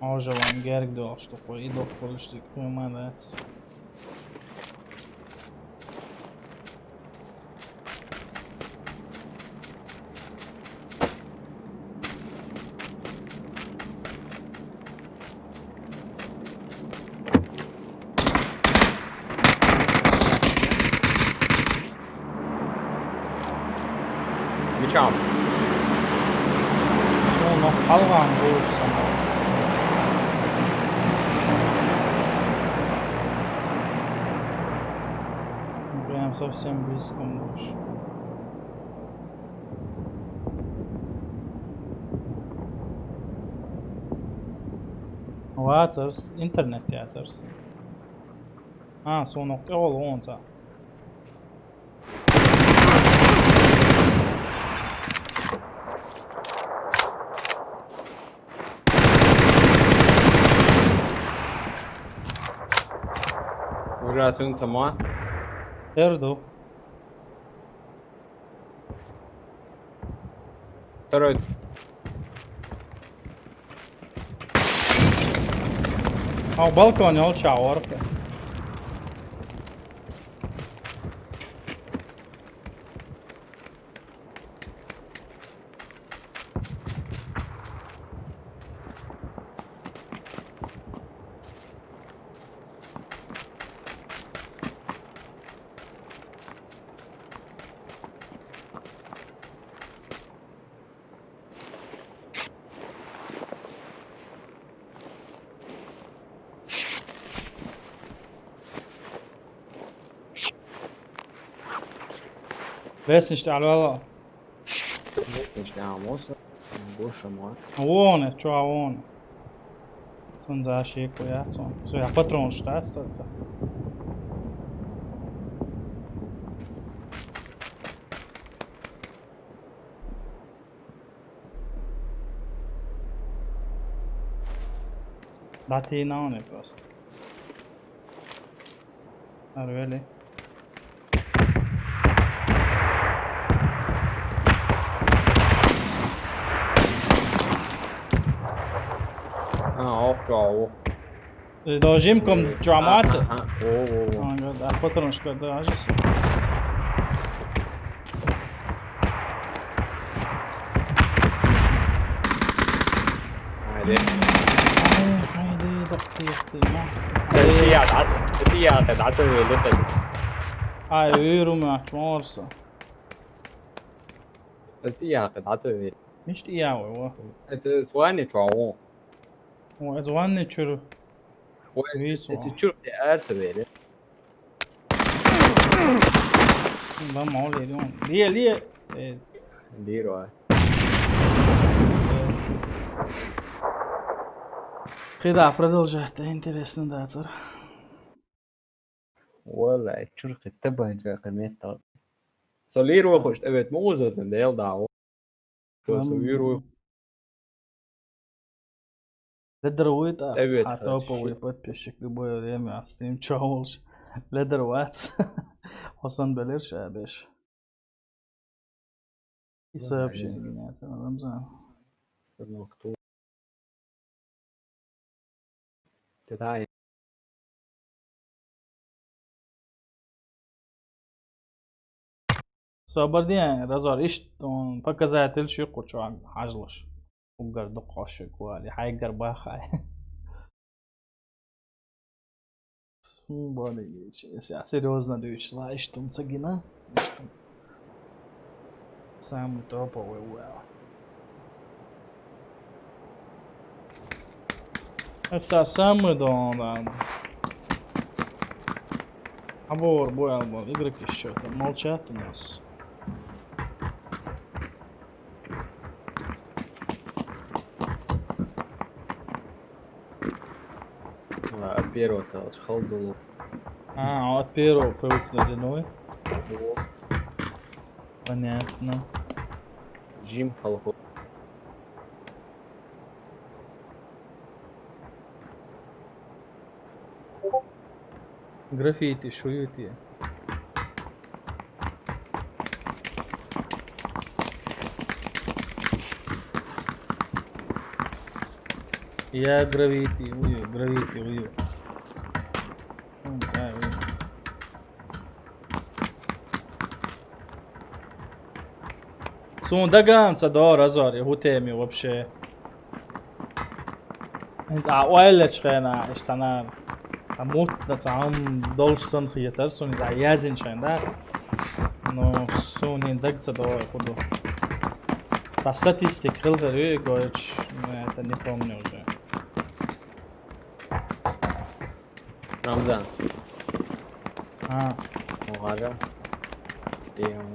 А уже вон герг дол, что по идох полишти куманец. Мечам. Всё, но халган болушсам. Прям совсем близко можешь. Вацарс, интернет яцарс. А, сонок, ол онца. Уже отсюда мат. Эрду. Второй. А, балкон, ол чаварка. Весничта алвала. Весничта амоса. Гошама. Вон, чё вон. Сон за шеко я сон. Всё, я патронаш да столько. Дати на он просто. Арвели. А, ох, чё, ох. Э, должим ком чуамаца. Ага, ага. О, о, о. Ага, да, патронаш да, ажиси. Айде. Ай, айде, да, ты, ты, ма. Ты я, да, ты я, да, да, ты, ты. Ай, уйрум я, чморса. Ты я, да, ты. Мишта я, во. Это звание чё, о. О, это звание чё. Ой, вису. Это чё, это вели? Да, мало ли, ну. Ле, ле. Э. Лиро. Кхида продолжать, да, интересно, да, цар. Валлай, чурхи табанча къимет. Со лиро хош, эвет, муза зен дел да. Со, со виру. Ледер вуйт, а, эвет, а, топовый подписчик, любое время, а, стрим чё лучше. Ледер вац. Хосан белер шабеш. И сообщение, не, это Рамзан. Сынок, кто? Тетя. Собар дин, Разор, ишт он показатель ши къучуан хьажлаш. Угар дукха ши квали, хьайгар бахай. Сумбали, если серьёзно дуйчла, ишт он цагина, ишт он. Самый топовый уэл. Эса самый дон, да. Абор, бой, абор. Игроки что-то молчат у нас. А, от первого целых холдул. А, от первого привыкли до новой? Вот. Понятно. Джим Халхо. Граффити, шуюти. Я гравити, уйо, гравити, уйо. М, ца, уйо. Сун даган ца дора Разор, и хутеми вообще. Хинца а ойлач хена, иш цана. А мут на цам долш сан хиятар, сун за язин чайндац. Но сун хин даг ца дора худу. Та статистик хилдер, Игорыч, это не помню уже. Рамзан. А. Огара. Дем.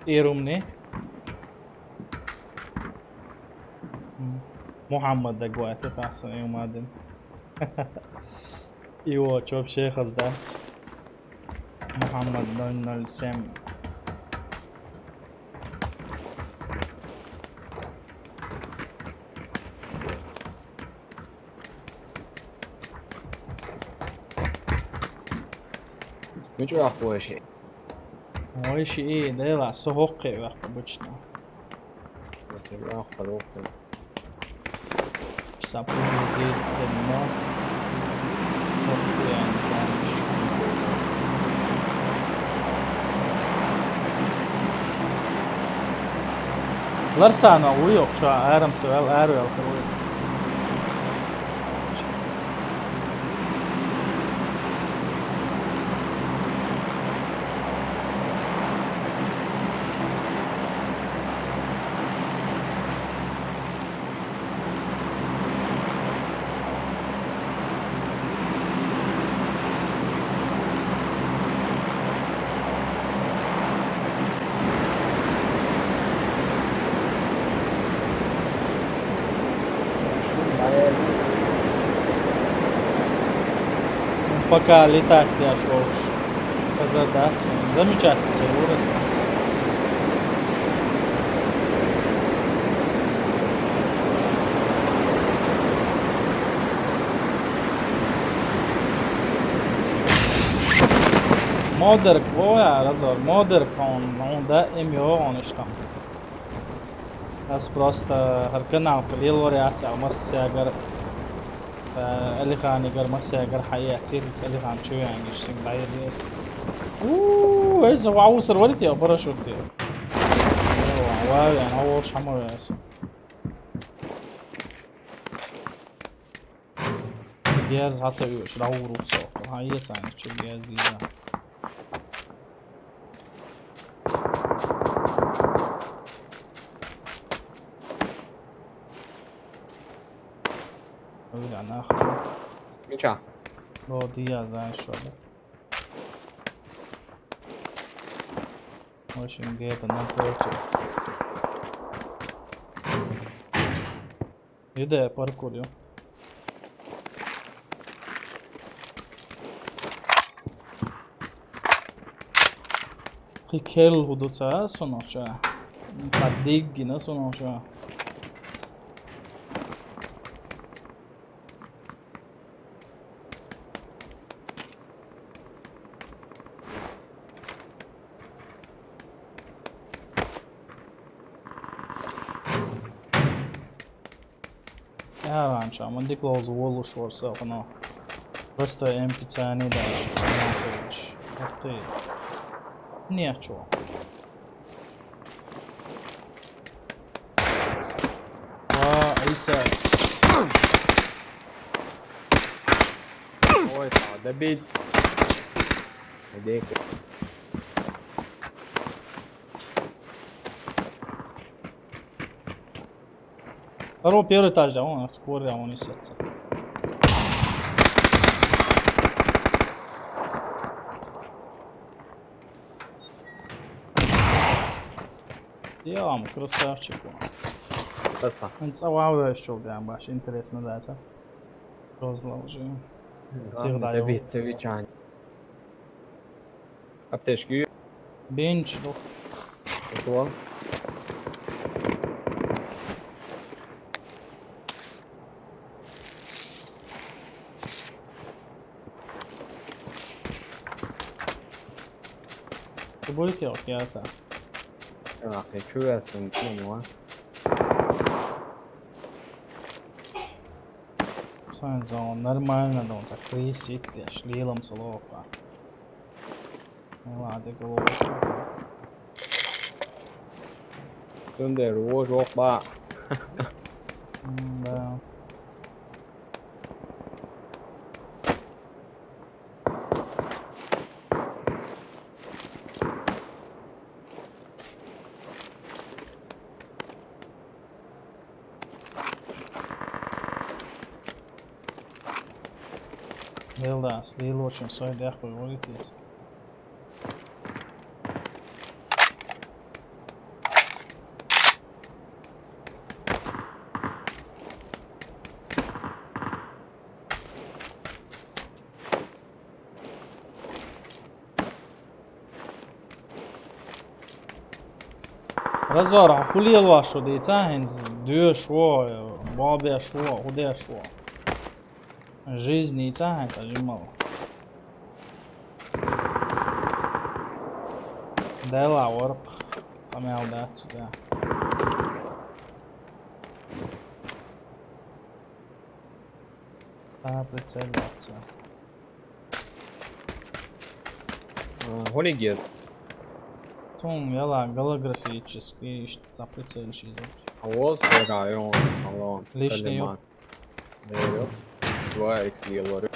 Ирумни. М. Мухаммад дагвати хасан юмадин. Ио, чё вообще хаздац? Мухаммад ноль ноль семь. Мичу ахуеши? Ойши и дела сохокке вахта бучна. Просто ахуе лохта. Сапун зит демо. Ларсана уйок ша арам севел арвел круй. Пока летать деш волча. Хаза дац. Замечательно, цӀи вур ас. Модерк, во я, Разор, модерк он, он да, им йо, он иштта. Ас просто хӀара канал лелор яц, а массегара, э, Алиханагара, массегара хьаэцийла, Алихан чу венгиш син дӀайилла ас. У, эза ваусар варит я, парашют я. Ва, ва, вен, а волш хьама веса. Герз хьа ца уьш, дӀавур ву со. Хьан эцан чу герз дийза. Ой, да нахуй. Ничего. Бо дия, знаешь что, да? Очень где-то напротив. Иде паркур ю. Кхы керл хӀу ду ца сунахча. Ца диггина сунахча. Аранча, ман дик лоз волуш варса хана. Просто эм пи цани да, финансович. Ах ты. Нечего. А, Иса. Ой, да, добить. Надейка. Второй, первый этаж, да, он скоро, он и сетца. Делам, красавчик. Краса. Он цававаешь, что, да, баш, интересно, да, это? Розлал же. Главное, всегда добиться вечера. Аптечки. Бенч, ну. Что? Ты будете, окей, это? Так, я чую, я сам понял, а? Сайн зон, нормально, да, он так крисит, я шлилом солоха. Ну ладно, голову. Тунде руо жок ба. М, да. Лелдас, лелочун сой дяхуй вогитис. Разор, хӀу лелош ву дийца, хӀинца доьш ву, бобеш ву, хӀу деш ву? Жизнь йийца хӀинца жимал. Дела ворх, къамел дац, да. Та прицеляться. Гулигез. Цун яла голографический, ишт за прицельщик. А вот район, салон. Лишний Калиман. Верю. Два икс лорю.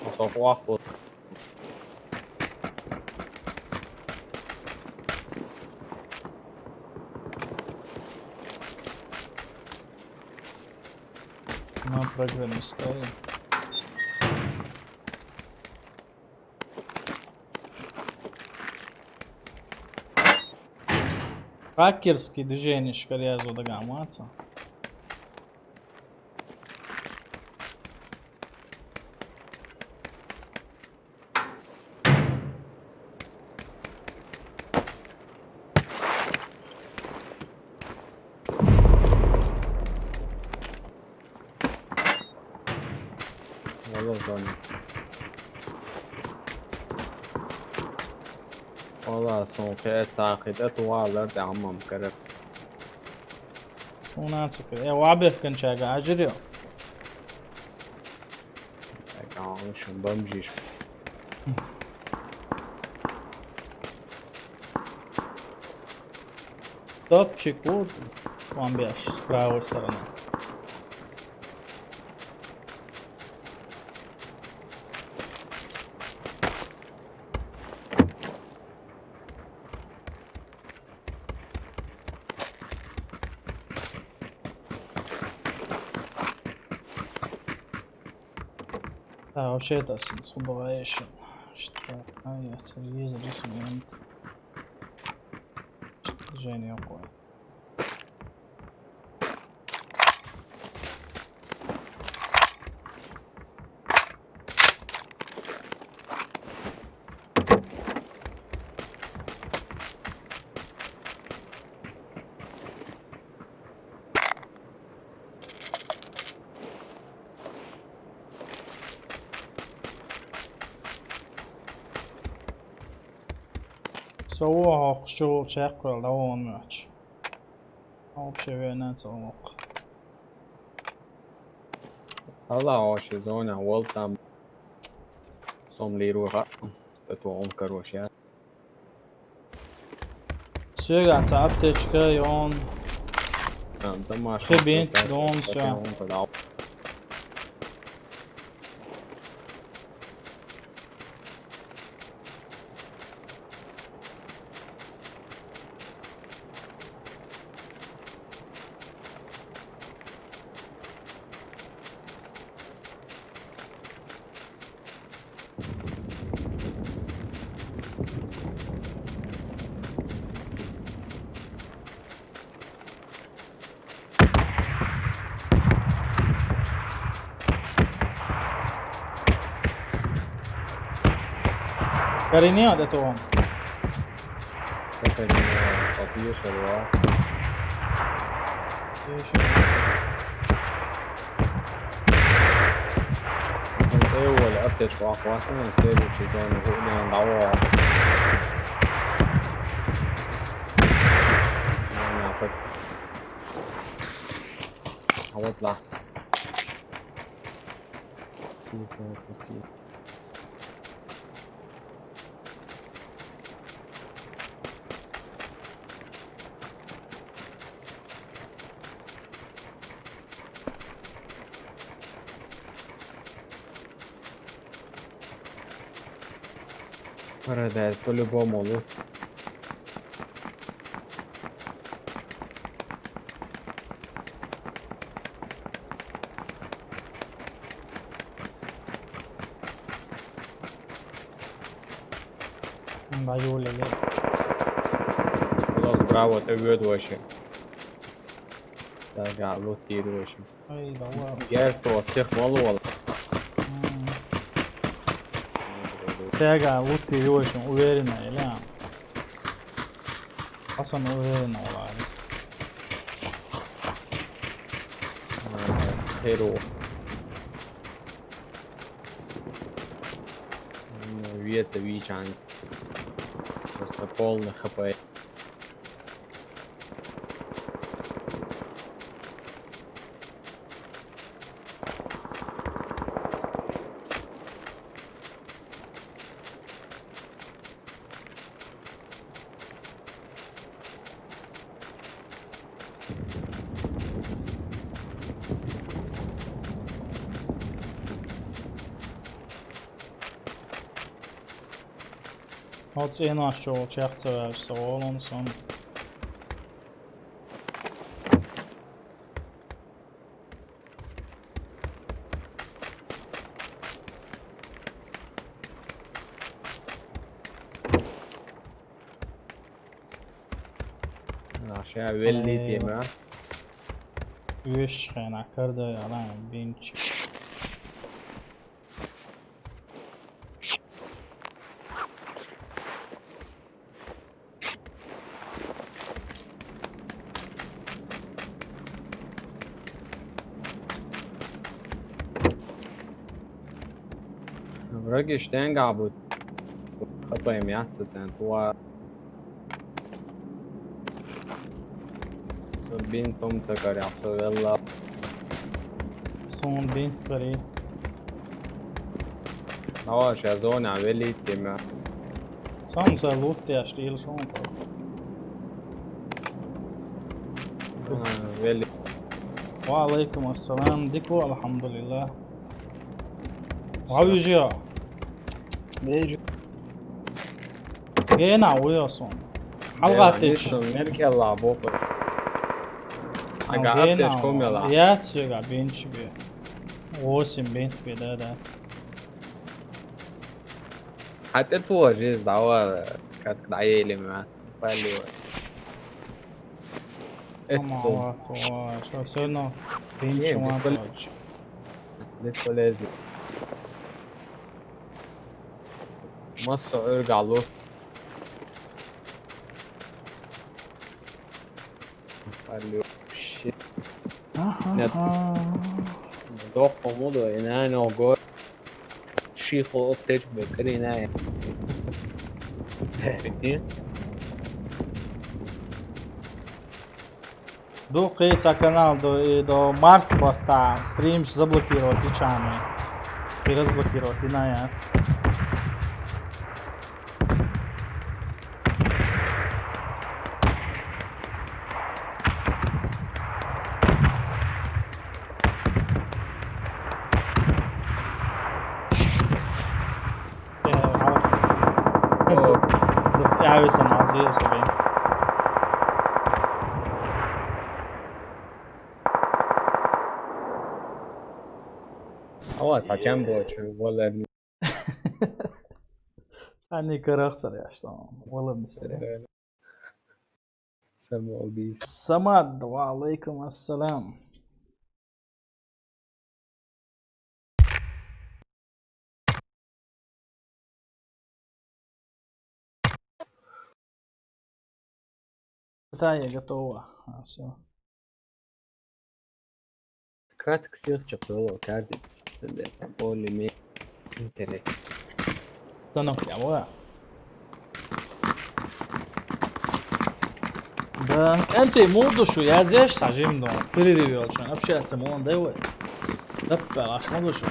Осо хуаху. На программе стоим. Хакерский движенеш караерзо дагахь ма ца. Валла зоне. Валла сон кхе цхьа кхе тӀе туллар тӀе Ӏамам карар. Суна ца кхе. Э, вабехканчага ажирио. Ай, кхаъ, шун бомжиш. Топчик вот, вам бяш с правой стороны. Да, вообще это с-, с удовольствием. Что? А, я телевизор здесь у меня. Движение какое. Со ву хьокху чу чекхвелла дӀавахана моьттуш. Вообще вена ца воккху. Алла, вообще зона, вол там. Сом лируха. Это он, короче, а. Соьга цхьа аптечка, йон. А, домашний. Хи бинт, аптечка, дон, всё. Он тогда. Каринио де тон. Сатанина, сатанина шарва. Сон эввал аптечка вахвасна, следующий зона гуъден дӀаваха. Зона пак. А вот ла. Си, си, си, си. Парадайз по-любому лут. М, баюлле. Хулас, браво, тӀе воьду вайша. Дага луттийра вайша. Ай, давай. Герсто сих валвал. М. Цаьрга луттийра вайша, уверенно, или? Аса уверенно валарис. Молодец, херо. Ну, веца вичанец. Просто полный Х П. Оцу цӀенош чу волчех ца ваьлча, со волун сон. Ша веллий тема. Уьш хена кардой алан бинч. Враги штенга бут. Хапаем яца центуа. Со бинт том цакаря, со велла. Сон бинт кари. Ава, ша зона веллий тема. Сон за лут я штил сон. А, веллий. Ва алейкум ассалам. Дику, алхамдулиллах. Ва вижио. Вижио. Гена уйосон. Халга течи. Мисо меркелла бопа. Ага, аптечка умела. Я цега бинч би. Восемь бинт би, да, да. Хотя тоже есть, да, вот, как да, еле мя. Палево. Это. Ама, ва, ва, что, всё равно бинч. Не, бесполезно. Бесполезно. Масса ӧргалу. Алло, щит. Аха. Нет. Док помоду, и на ногу. Шихо оптеч бекрина. Прикинь. Ду кыйца канал до, и до март бата стримш заблокировать и чаны. И разблокировать и на яц. О. Дукъявисан азир сабин. Ава, тачан бо, чу, валерни. Цани карахцар яштан, валерни стере. Самоубийство. Самад, ва алейкум ассалам. Питание готово. А, всё. Кратко съёхчик было, каждый. Более-менее. Интерес. Станок я, во. Да, энтуй мурдушу, я здесь сажим дома. Перерывёл, чё, общаться, мон, да, вот. Да, палаш, мурдушу.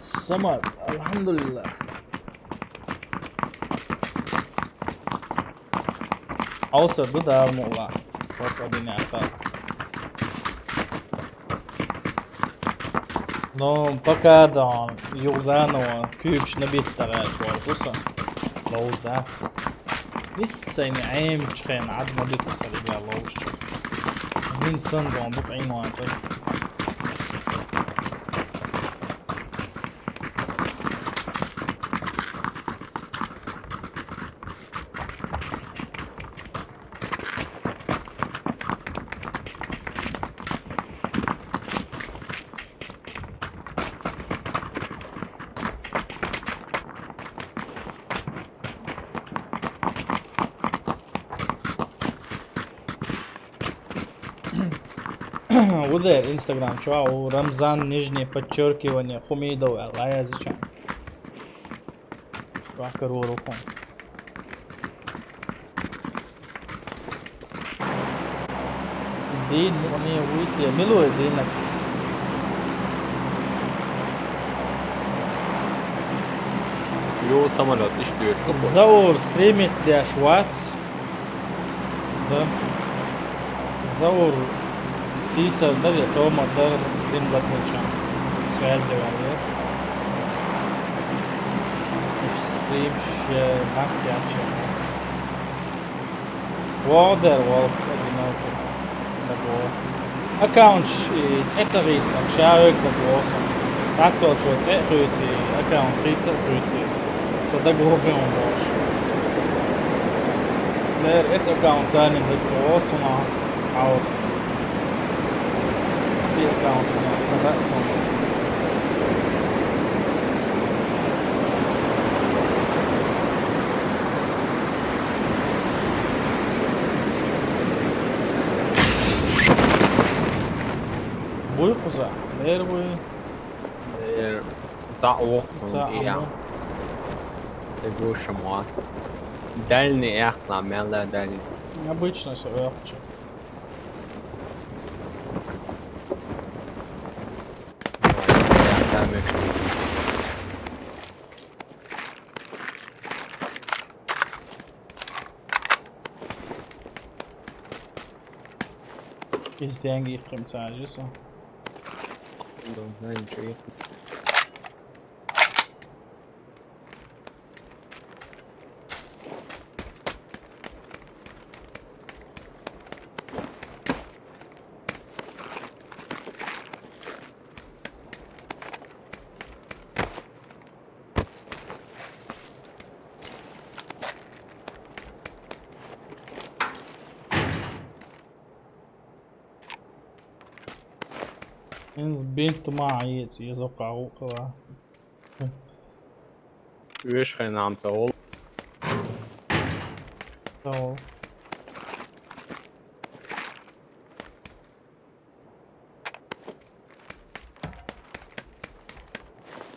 Самар, алхамдулиллах. Алсырды да, мула. Вот один я. Но пока да, юзано, кюкш набит тара чуар жуса. Лоуз дац. Миссайн айм чхен ад набит сарга лоуз. Мин сан дон бу айм ванца. Удер Instagram чуа у Рамзан, нижнее подчеркивание, Хумидов, Аллая зачем? Вакару рухун. Дин, ну, они выйти, милует дин. Ё, самолёт, ишти, что хочешь. Заур стримит для Швац. Да. Заур сисар да, я тома да, стрим да, связи вале. Стрим ше масти аче. Water Walk одинокий. Даго. Аккаунт ш-, и цецагис, там, шарик, даго, сам. Цацо, чё, цецуйци, аккаунт, цецуйци. Со даго, он больше. Лер, эцу аккаунт санна хӀинца гӀо сона. Хьал. Фи аккаунт ца хаьа сона. Буй кхуза? Лер буй? Лер. Цхьа вохтун Цхьа ия. Амма. Тегуша мо. Дальний эхла, мела дальний. Обычно всё охча. Из деньги их примцажи со. Да, да, ничего. Ин збинт ма еци, езо кагу кала. Веш хай нам цаол. Цаол.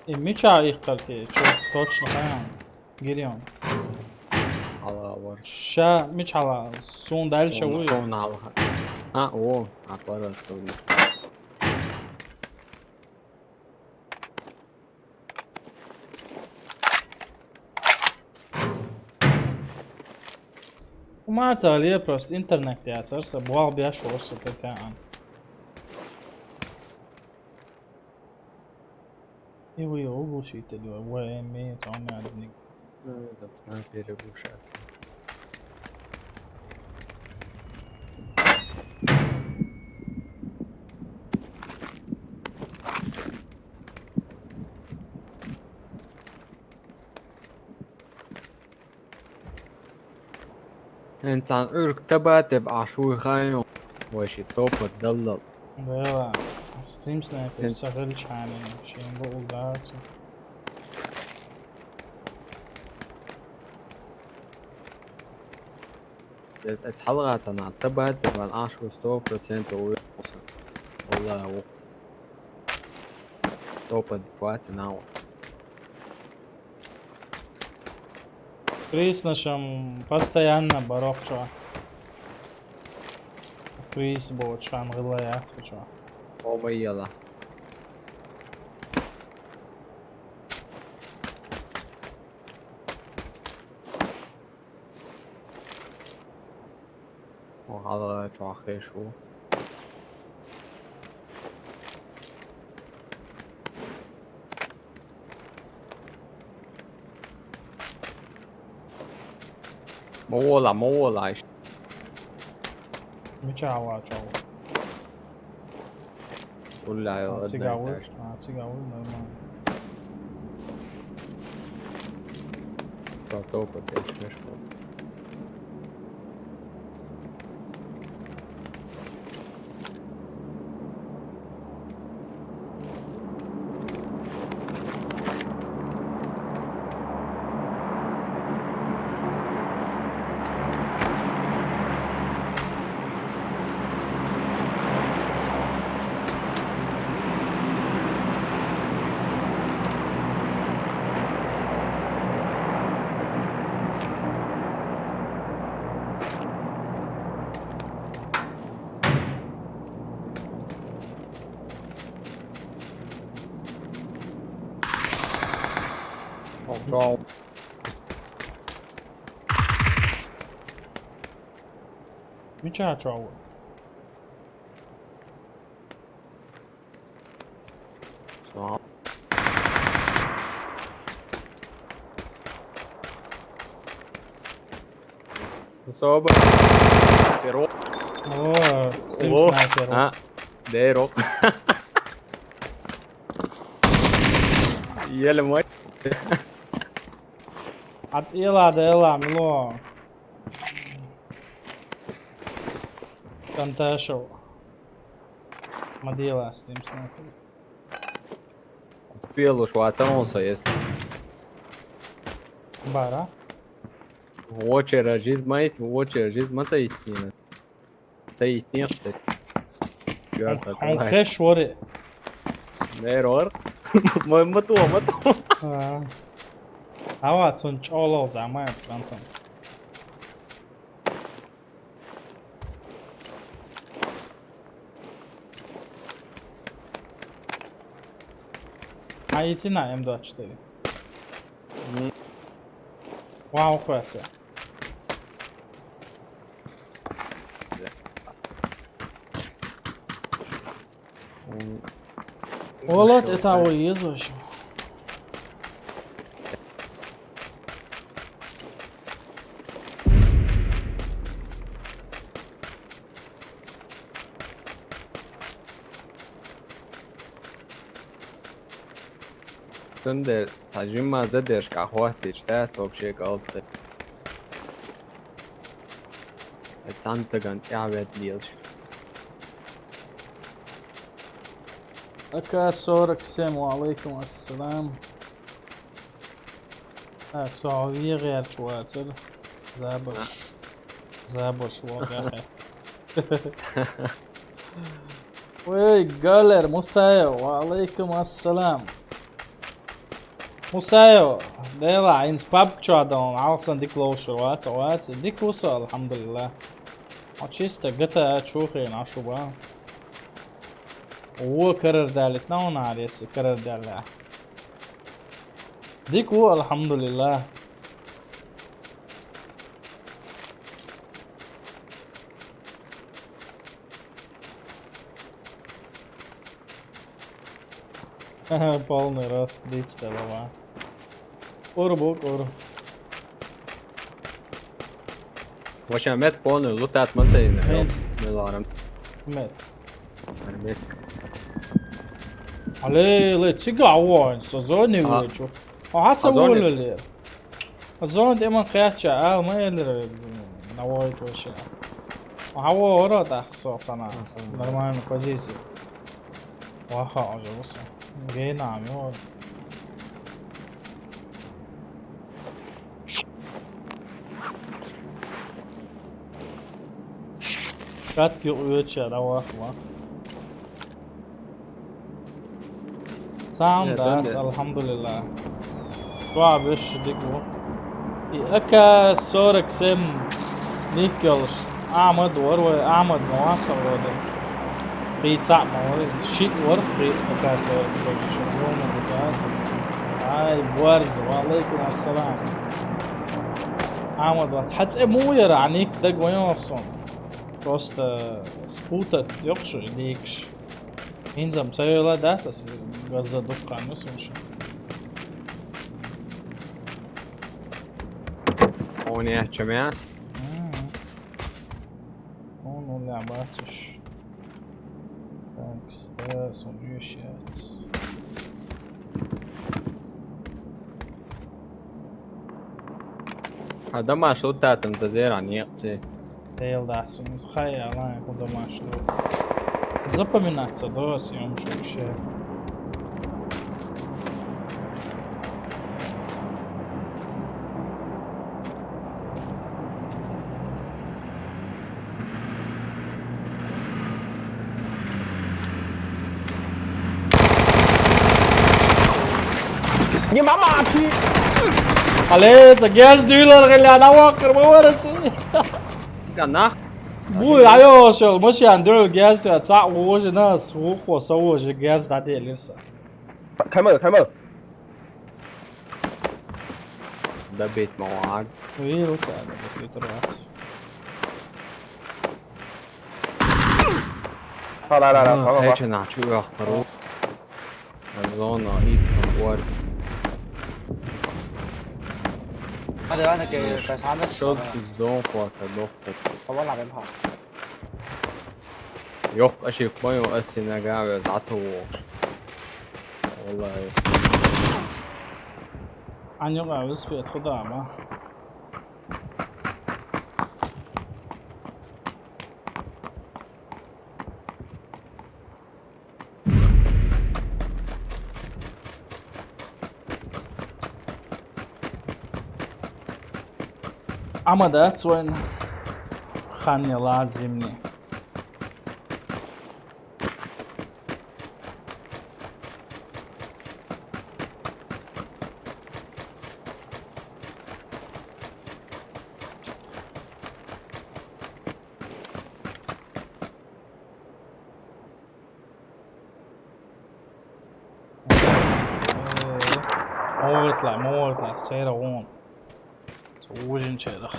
И мича их карте, чё точно, а? Гирион. Ала вар. Ша, мичала, сун дальше Сон, уй. Сон ала. А, о, аппарат. Ма цале просто интернет яцар са, буал бяш орса петян. И вы его глушите, два, вы имеете, он одни. Ну, собственно, переглушать. Эн цан урк таба теб ашуй хайо. Воши топот даллал. Бэла, стрим снайпер, Эн- сахар чами, шенго улдаца. Эс халга цана таба теб ашуй сто процентов уй. Валла, у. Топот платина. Приз нашем постоянно барок чё. Приз бо чан гыла яц чё. Оба ела. О, халга чё хешу. Мола, мола иш. Мича ава чао. Улла, А, цигавы, а, цигавы, нормально. Чё, топот, я слышал. Чё? Мича чё? Всё. Особо. Перо. О, стрим О, снайпер. А, дерок. Еле мой. От Ила до Ила, мило. Фанташев. Ма делац, Steam снайпер. Спелуш вацамон со, если. Бара. Вочера жизнь маит, вочера жизнь ма ца иттина. Ца иттина. Хьон кеш вори. Нер вор. Ма, ма ту, ма ту. А. Ава, цун чоло замац бантам. А, идти на М двадцать четыре. Мгм. Вау, класс. М. Олад, это авой езоши. Цундела цхьа жимма задержка хӀоттийча, дац вообще кӀалдхи. Цхьана тагана тӀаьхьавед лелаш. А К сорок семь, ва алейкум ассалам. Так, со вегӀерчу вацара. Забарш. А. Забарш вогӀехье. Ой, Галер Мусаев, ва алейкум ассалам. Мусаев, дела, инс паб чу адам, алсан дик ловшур ваца, ваца. Дик вуса, алхамдулилла. А чисто Г Т А чухе нашу ба. О, карар далит, на он арес, карар даля. Дик ву, алхамдулилла. Полный рост, дицталава. Ур бу, ур. Вообще, мет полный, лутать мацейна. Мет. Миларам. Мет. Мет. Але, ле, цига аван, со зони А. Вочу. А, хаца А, зони. Волю ле. Зон тӀеман кхаьчча, ала ма элира, навойтӀа ваша. Хьаво вара тӀаккха со цана. А, со. Нормальная позиция. Ваха, уже вуса. Гейна, ами, вот. Катки уеча, да, вахма. Цхьаьна Э, дац, дан де. Алхьамдулиллахь. Чохь беш дика ву. И А К сорок семь никкелш. Ахьмад вара вай, Ахьмад ма вац вара. Кхин цхьаъ ма вара. Шиъ вара кхин А К сорок семь. Шуна гума ду цхьа а. Ай, борз, ва алейкум ассалам. Ахьмад вац. Хьан цӀе муха яра, Ӏа ник дага вайна вахсон. Просто спутать йоккхуш дийкаш. ХӀинца-м ца йойла дац аса газа дуккха нус вуша. Хьуна яц чам яц? Мгм. Хьуна уллехь бац уьш. Так, ста, сон уьш яц. Хьан дамаш лутатам ца дера некъ ца. Дела дац, ун иза хай алан, хӀун дамаш ду. Запоминаться до съёмчу вообще. Не мама, пи. Алло, ца герз дуьйлар гӀилла, наваккхар ма вара ца. Цига нах. Буй, айо, шел, машин дуьл герз дуьл, цхьаъ вожа нас, вукхо са вожа герз дӀаделира са. Камал, камал. Добить ма вац. Вирус, а, компьютер вац. Ха, ла, ла, ла, А, ха, ла, ла. Тече нах чу вахкару. Зона, ит сон, уар. Ада, ана ке, Миш, касана. Шо зон хваса дохтар. Хавала бен ха. Йоккха аши кхойн ас синага вез дӀа ца вогӀуш. Валлахи. Ан юкъа виспет худама. Амма да цойн ханне лазимни. Оортлаа, моортлаа, цайра оон. Уужин чайра.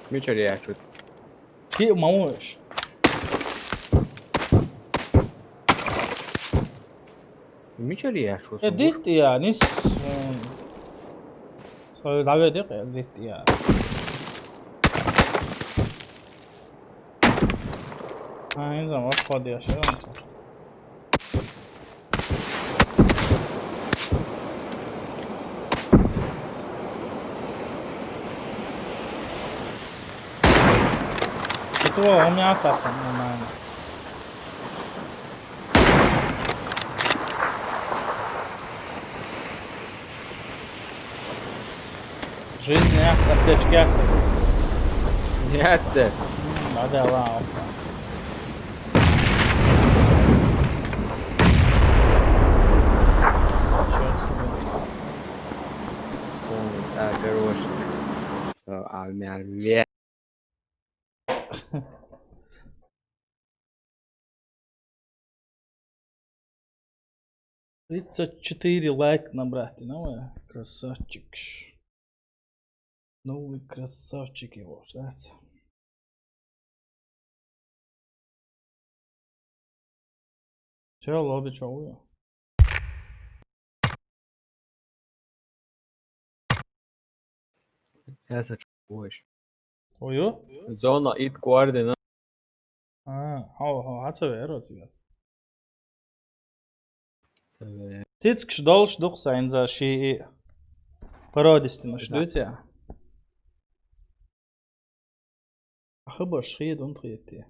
Мичари ачут. Ти мамуш. Мичари ачут. Э, дит я, нис. Сой даве дек, э, дит я. А, не знаю, вот подъя, что он. Что у меня отца нормально. Жизнь яц, аптечка яц. Яц да. Надо, ладно. Ничего себе. Солнце, а, хороший. Всё, а, меня ве- Тридцать четыре лайк набрать, ну, э, красавчик. Ну, вы красавчики, вот, знаете. Всё, лобби, чё вы? Яса чугуш. Ой, ё? Зона ит координа. А, хо, хо, хацаве, эро цига. Цаве. Цицкш долш духса инза ши и. Пародистина, да, шдуця. Ахы баш хыйд унт хыйдти.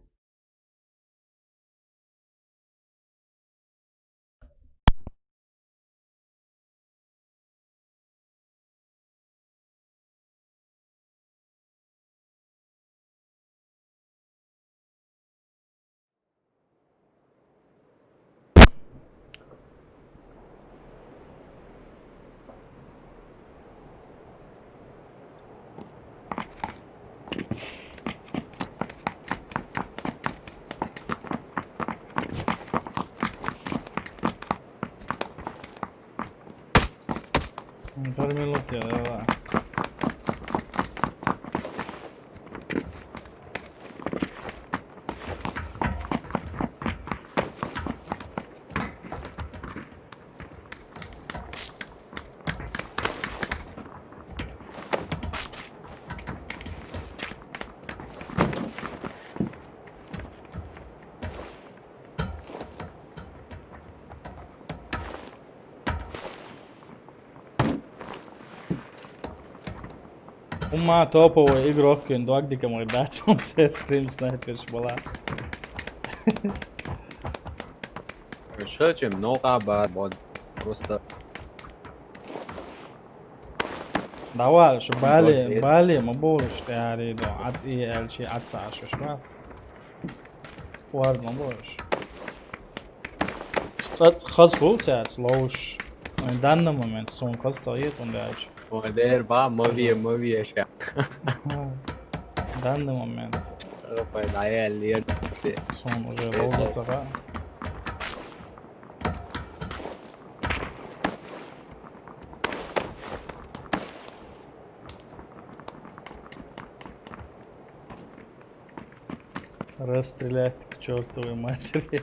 М, зар минут я, да, да. Ума топовый игрок, кин дуагдика мой бацун се стрим снайперш была. Шо чем много ба, вот, просто. Давай, шо бали, вот, бали, ма болш, тяри, до, ат и элчи, ат саш, швац. Ладно, больше. Цац хаз хул цац лоуш. В данный момент сон хаз цаец он дальше. Ой, дер ба, мовия, мовия ша. В данный момент. Опа, да, я лер. Сон уже лоуза цага. Расстрелять к чёртовой матери.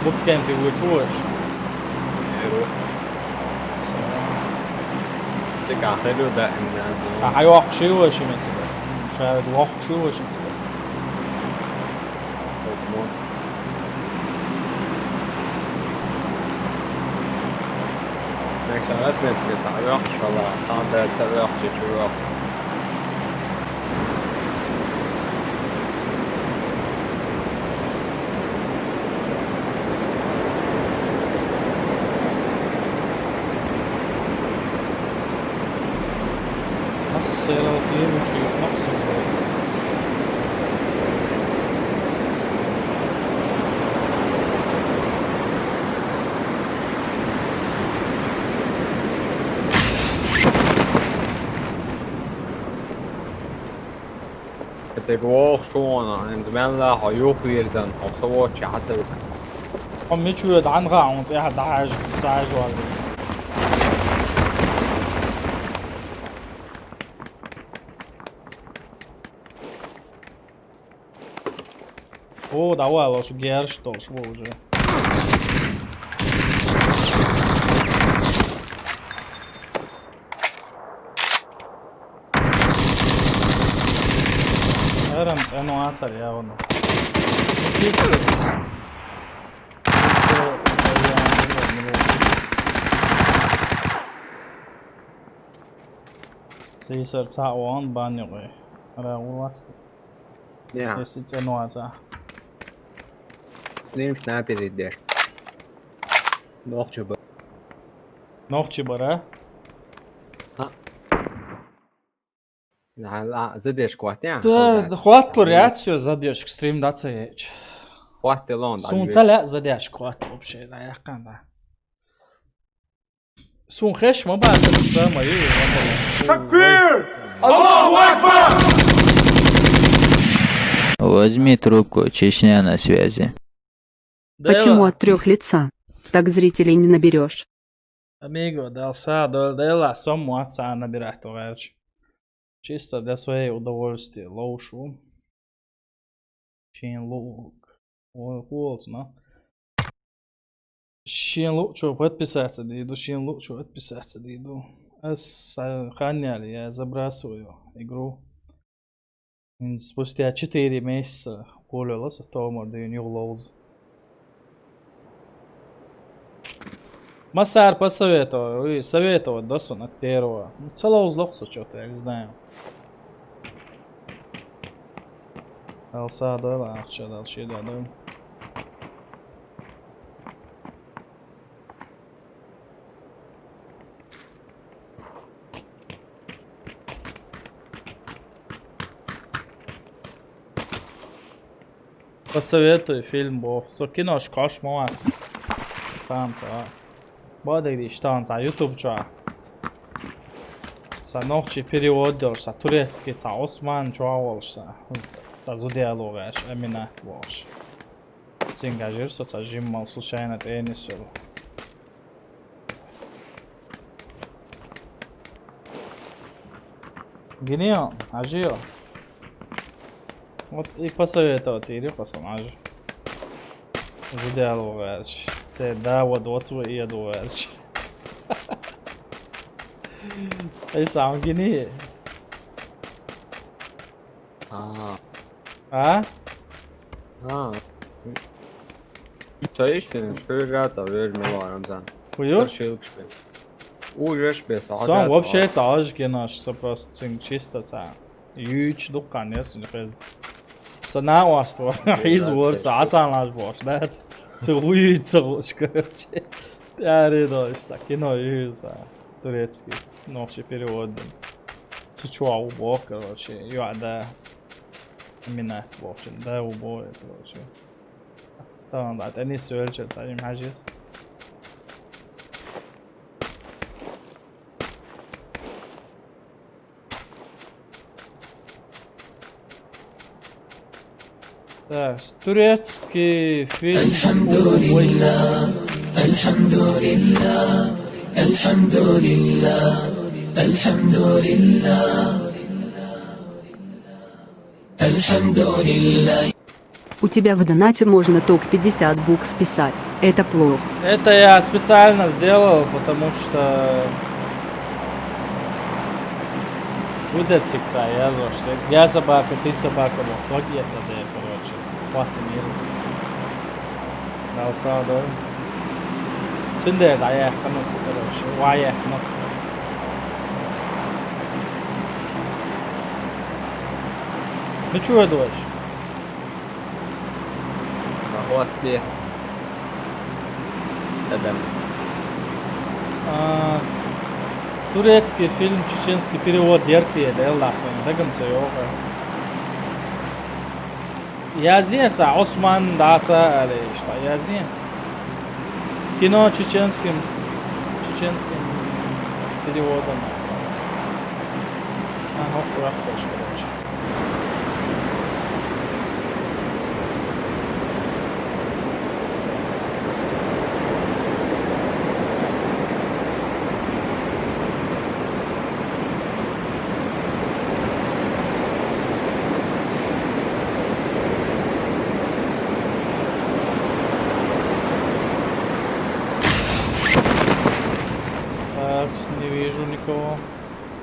Буткенти вычуешь. Эру. Ты кахелю да, да. А хайвах шивы шимецеде. Шаре вах шивы шимецеде. Возможно. Так, Цхьа метр, цхьа вахча хала, цхьа дер ца вахча, чу вахча. Масса ярал геймучи нахса. Эцэг вох шуна, эн змелла хо юх вирзан, хо совочи хацавита. Хо мичуя данга, он тя дахаж сажвал. О, давай, лучше герш толш уже. Эрам цӀено ацар явно. Ну, чисто. Чисто, э, я не знаю. Сисар цаӀ ван бан юкъе. Ара улац. Я. Если цӀено ацар. Стрим снайпер идер. Нохчи ба. Нохчи бара? А. Ла, ла, задержка хватит, а? Да, хватит, хватит, реакцию задержка, стрим да цеч. Хватит лон, да. Сун цаля задержка хватит вообще, да, я канда. Сун хеш ма ба, самое. Такбир! Аллаху Акбар! Возьми трубку, Чечня на связи. Почему от трёх лица? Так зрителей не наберёшь. Амиго, дал са, дал, дал, а сом муат са набирать товарищ. Чисто для своей удовольствия, лоушу. Шин лук. Ой, холодно. Шин лук, чё, подписаться дойду, шин лук, чё, подписаться дойду. Ас, а, ханяли, я забрасываю игру. М, спустя четыре месяца уволилась, а то мордын юг лоуз. Масар посоветовал, и советовать, да, сон от первого. Ну, целого злохса чё-то, я не знаю. Алса, да, ла, ахча, дал, ши, да, да. Посоветуй фильм, бо со киношка аш мовац. Танца. Бодегдиш танца, YouTube чуа. Са нохчи перевод делш, са турецкий, са Осман чуа волш, са. Са зудея лугаш, Эмина волш. Цинга жир со, са жиммал случайно теннис сёл. Гинео, ажио. Вот и посоветовать ири персонажи. Зудея лугаш. Це да, вот, вот свой и я лугаш. Ай сам гини. А. А? А. Цаиш, что же, а, цаиш, мило, Рамзан. Хуё? Старшилк шпе. Уже шпе, са. Сам вообще цаиш генаш, са просто цин чисто ца. Юч дукан, я син хез. Са на уаство, из ворса, асан лаж бош, да? Цу уй цу, короче. Я редо, са кино юса. Турецкий. Ну, вообще перевод. Цу чуа убо, короче. Юа да. Именно, в общем, да, убо, короче. Tamam, zaten ne söyleyeceğim, sadece imajız. Да, турецкий фильм. الحمد لله، الحمد لله، الحمد لله، الحمد لله، الحمد لله. У тебя в донате можно только пятьдесят букв писать. Это плохо. Это я специально сделал, потому что выдать их-то я что я собака, ты собака, вот, вот это, да, короче. Хватит вирус. Алса, да. Цундела дӀаяьккхина со, короче, вай яьккхина. Ну чё, дочь? Ма хӀотте. Адам. А, турецкий фильм, чеченский перевод дерти, делла сон, дагам ца йоӀа. Язъе цхьа Осман даса аьлла иштта, язъе. Кино чеченским, чеченским переводом. А, хӀокху ваьхкалаш, короче. Так, не вижу никого.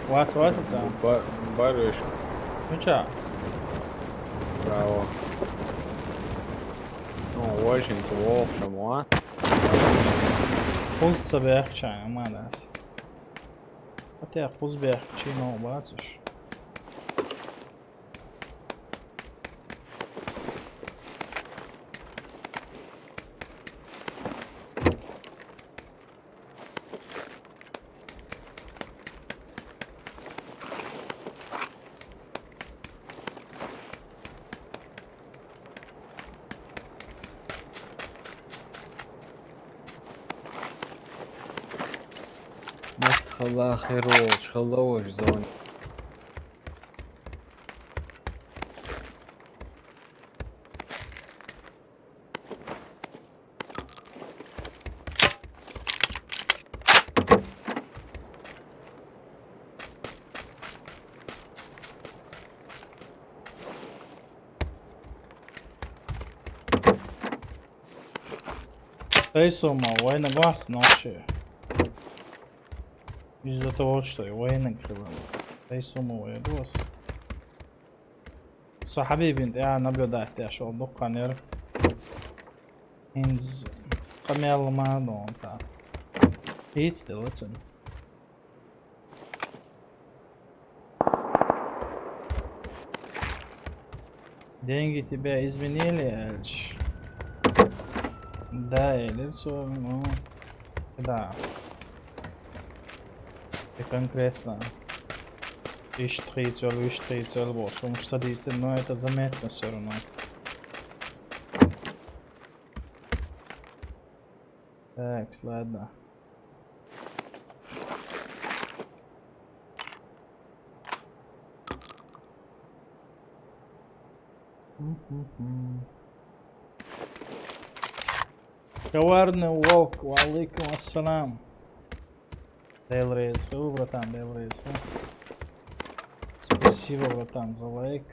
Вац, вац, вац. Ба-, барыш. Ну чё? Справа. Ну, очень плохо, шамуа. Хуза бехча, аманас. Хотя хуза бехча, но бацуш. Мас хала херол, хала уж зон. Тайсома вайнаг вац нохчи. Из-за того, что и вайнаг хилла. Тайсома вайнаг вац. Со Хьабибин тӀе наблюдать деш волу дуккха нер. ХӀинца къамел ма дон ца. ХӀинца делла цуьнан. Деньги тебя изменили, Эльч? Да, или всё, ну, да. И конкретно. Иштта хийцаелла, вуьшта хийцаелла бохуш, хӀумаш ца дийцина, но это заметно всё равно. Так, ладно. Мгм. Коварный волк, ва алейкум ассалам. Дела реза хила, братан, Дела реза хила. Спасибо, братан, за лайк.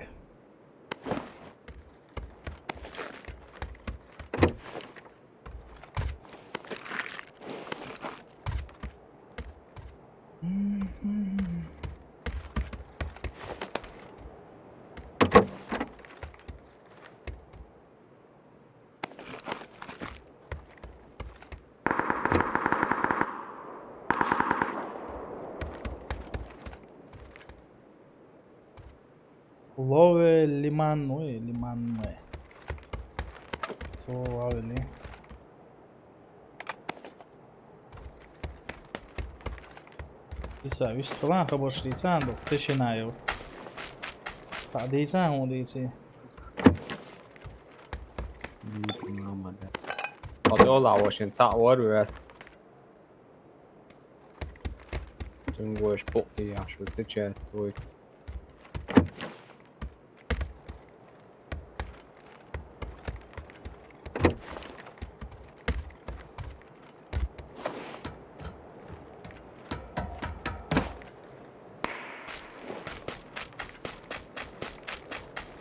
Лове лиман, ой, лиман, ой. Цо вавели. Иса, вистхилан хабарш дийцан ду, тишина ю. Цхьа дийцан, хӀун дийци? Дийци, мама, да. Хьо долахь вашин цхьаъ вар вес. Цуьнгош букъ яхьаш ву стичет вуй.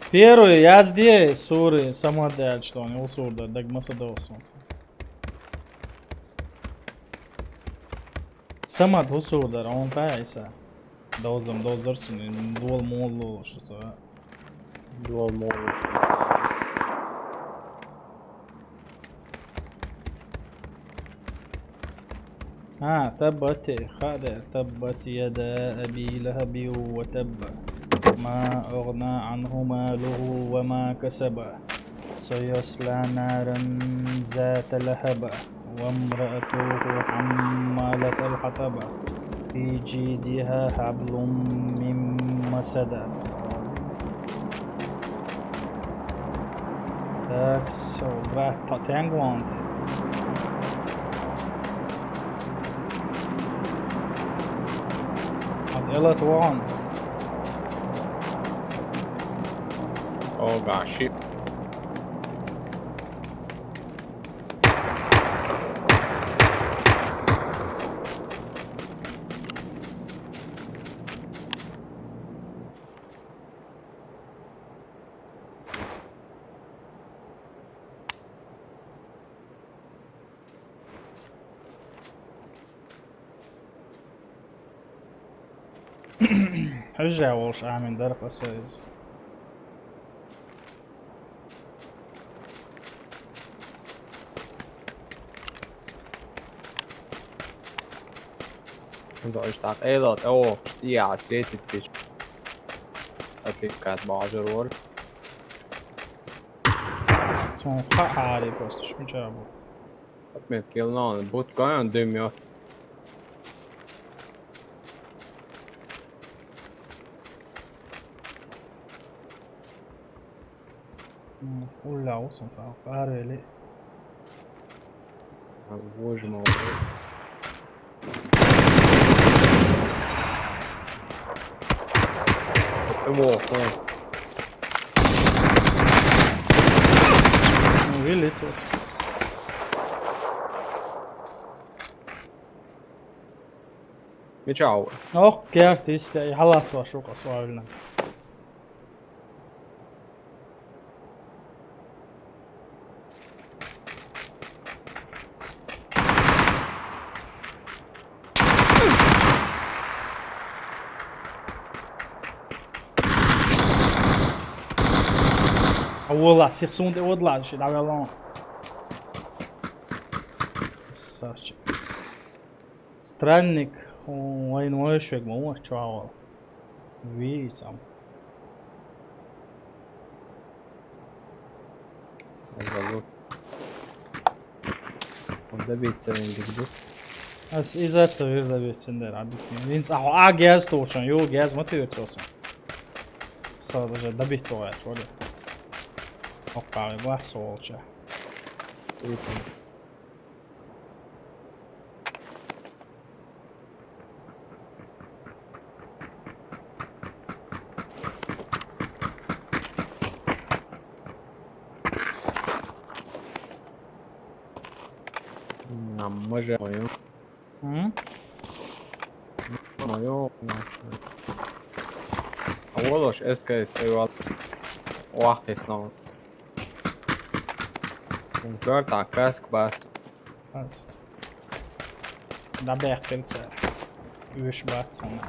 Первый язде суры самоотдача, что они усурда, дагмаса досу. Самат хӀусур дара, хьуна хаьа иза? Довзам довзар суна, дола муха лолуш ду ца хаьа. Дола муха лолуш ду ца хаьа. А, таббати, хадер, таббат яда аби лахаби ва табба. Ма агъна анху малуху ва ма касаба. Саясла наран зата лахаба. Ва мраатуху хаммалатал хатаба. Фи джидиха хаблум мин масада. Так, со, брат, та тенглонти. Ат элат вон. Oh, gosh, shit. Хьажа волуш Ӏамин дара-кх аса иза. ХӀунда аша цхьа къайла тӀе воккхуш, тӀехьа встретить бича. Отвлекать бажар вара. Цунах хаьа хьари просто шмича бу. Отметка йолу нахана бутт ган дуьйма йо. М, улло ву сан цхьа, арвели. Боже мой. Прямо, о. Ну, вилли цос. Мича ву? Ох, керт исте, и хьалат вашу къасвавилна. А валла, сих сунда и вадлан ши, давай лон. Сачи. Странник, вайн вайшек ма ву чугӀа вала. Вийцам. Цхьа зовут. Он добиться вайн дигду. Ас иза ца вир добиться дер, а битни. Вин цхьа хьо а гез тохчан, ю гез ма тир цосан. Са даже добить то я, чугӀа. Оккави бахсо волча. Итинс. М, а може моё? М? Моё, нахуй. А волош эскайс эвал. Вахтис нон. Ункар та каск бац. Аз. Дабехтенца. Уьш бац уна.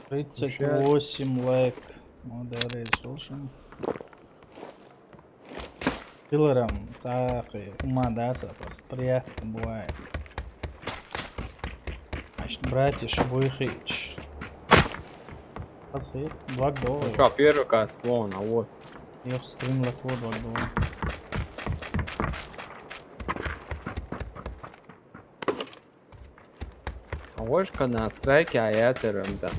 Тридцать восемь лайк. Молодец, слушаем. Киллерам цӀаккхе хӀума дац, просто приятно бывает. Значит, братиш буйхич. Хазхит, благ догӀу. Ну чё, первый каск вон, а вот. Йох стрим латво благ догӀу. А вожка на страйке, а я цервемза.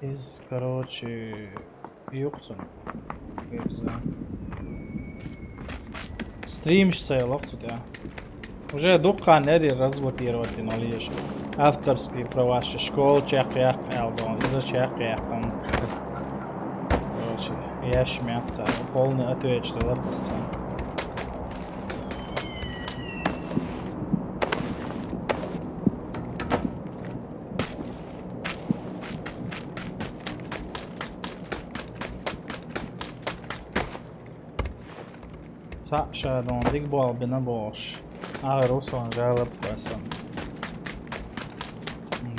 Из, короче, юкцун. Гебза. Стримш сай локцу тя. Уже дукха нери разблокировать нолеш. Авторский права школ чек як альбом, из чек як там. Короче, я шмяца, полный ответ, что лопасца. Цхьаъ ша дон диг болх бина бохуш. АгӀор ву сон жалоб кхоьссина.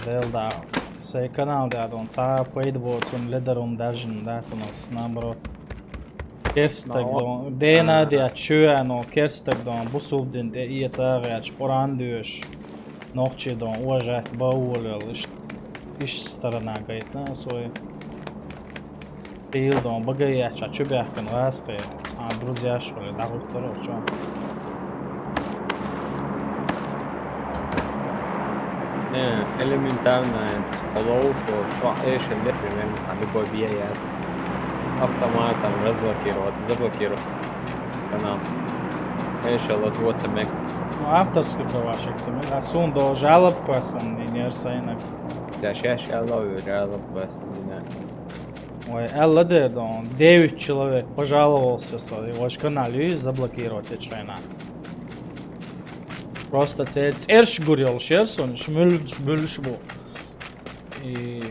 Дел дагӀа. Сай канал дӀадон, цхьа пайда боцун ледарун даржин дац у нас, наоборот. Керстаг дон, дена диа чуя, но керстаг дон, бусул дин те ие цагъяч, Къуран дуеш. Нохчи дон, уважать, баулел, иш, иш сторона гайтна свой. Тил дон, багаяч, а чу бяхкан васкай, а друзьяш хули, да гуттар, чё? Не, элементарно, это, полоушо, шо, эшеле, примерно, там, любой бия я. Автоматом разблокировать, заблокировать канал. Эшел от вот самек. Ну, авторский права шек самек. А сун до жалоб квасан, и не арсайнак. Сейчас, сейчас, я ловлю, жалоб квасан, не знаю. Ой, Элла дер дон, девять человек пожаловался, со, и ваш канал и заблокировать, я чайна. Просто це церш гурил шерсон, шмюль, шмюль шму. И,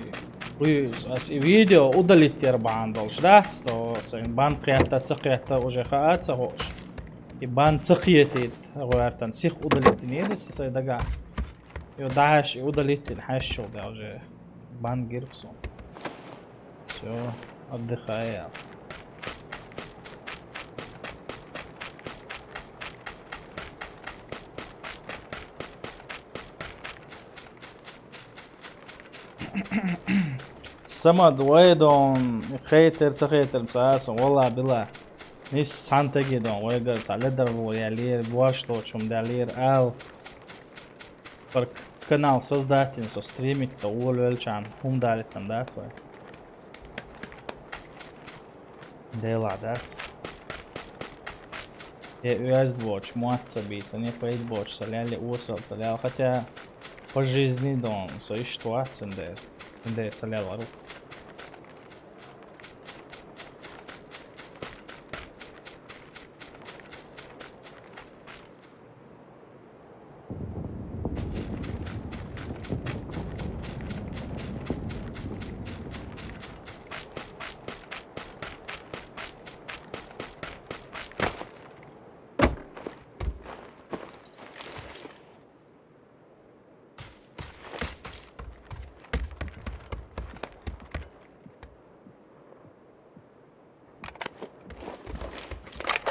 и, ас и видео удалить тер бан дол шдац, то, сен бан кьята, ца кьята уже хааца хош. И бан ца кьетит, гуэртан сих удалить не дес, сай дага. Ё даш и удалить не хаш шо да уже бан гирксон. Всё, отдыхай. Сама дуэдон, хейтер, ца хейтер, ца асан, вала била. Нис сантаги дон, вайгар, ца ледар вол я лир, буаш ло чум да лир, ал. Пар канал создать ин, со стримить, то уволь велчан, хум далит там, да, свой. Дела, да, ц-, я уяз двоч, муатца бийца, не поет боч, соляли усал, солял, хотя по жизни дон, со и что цендер, цендер солял рук.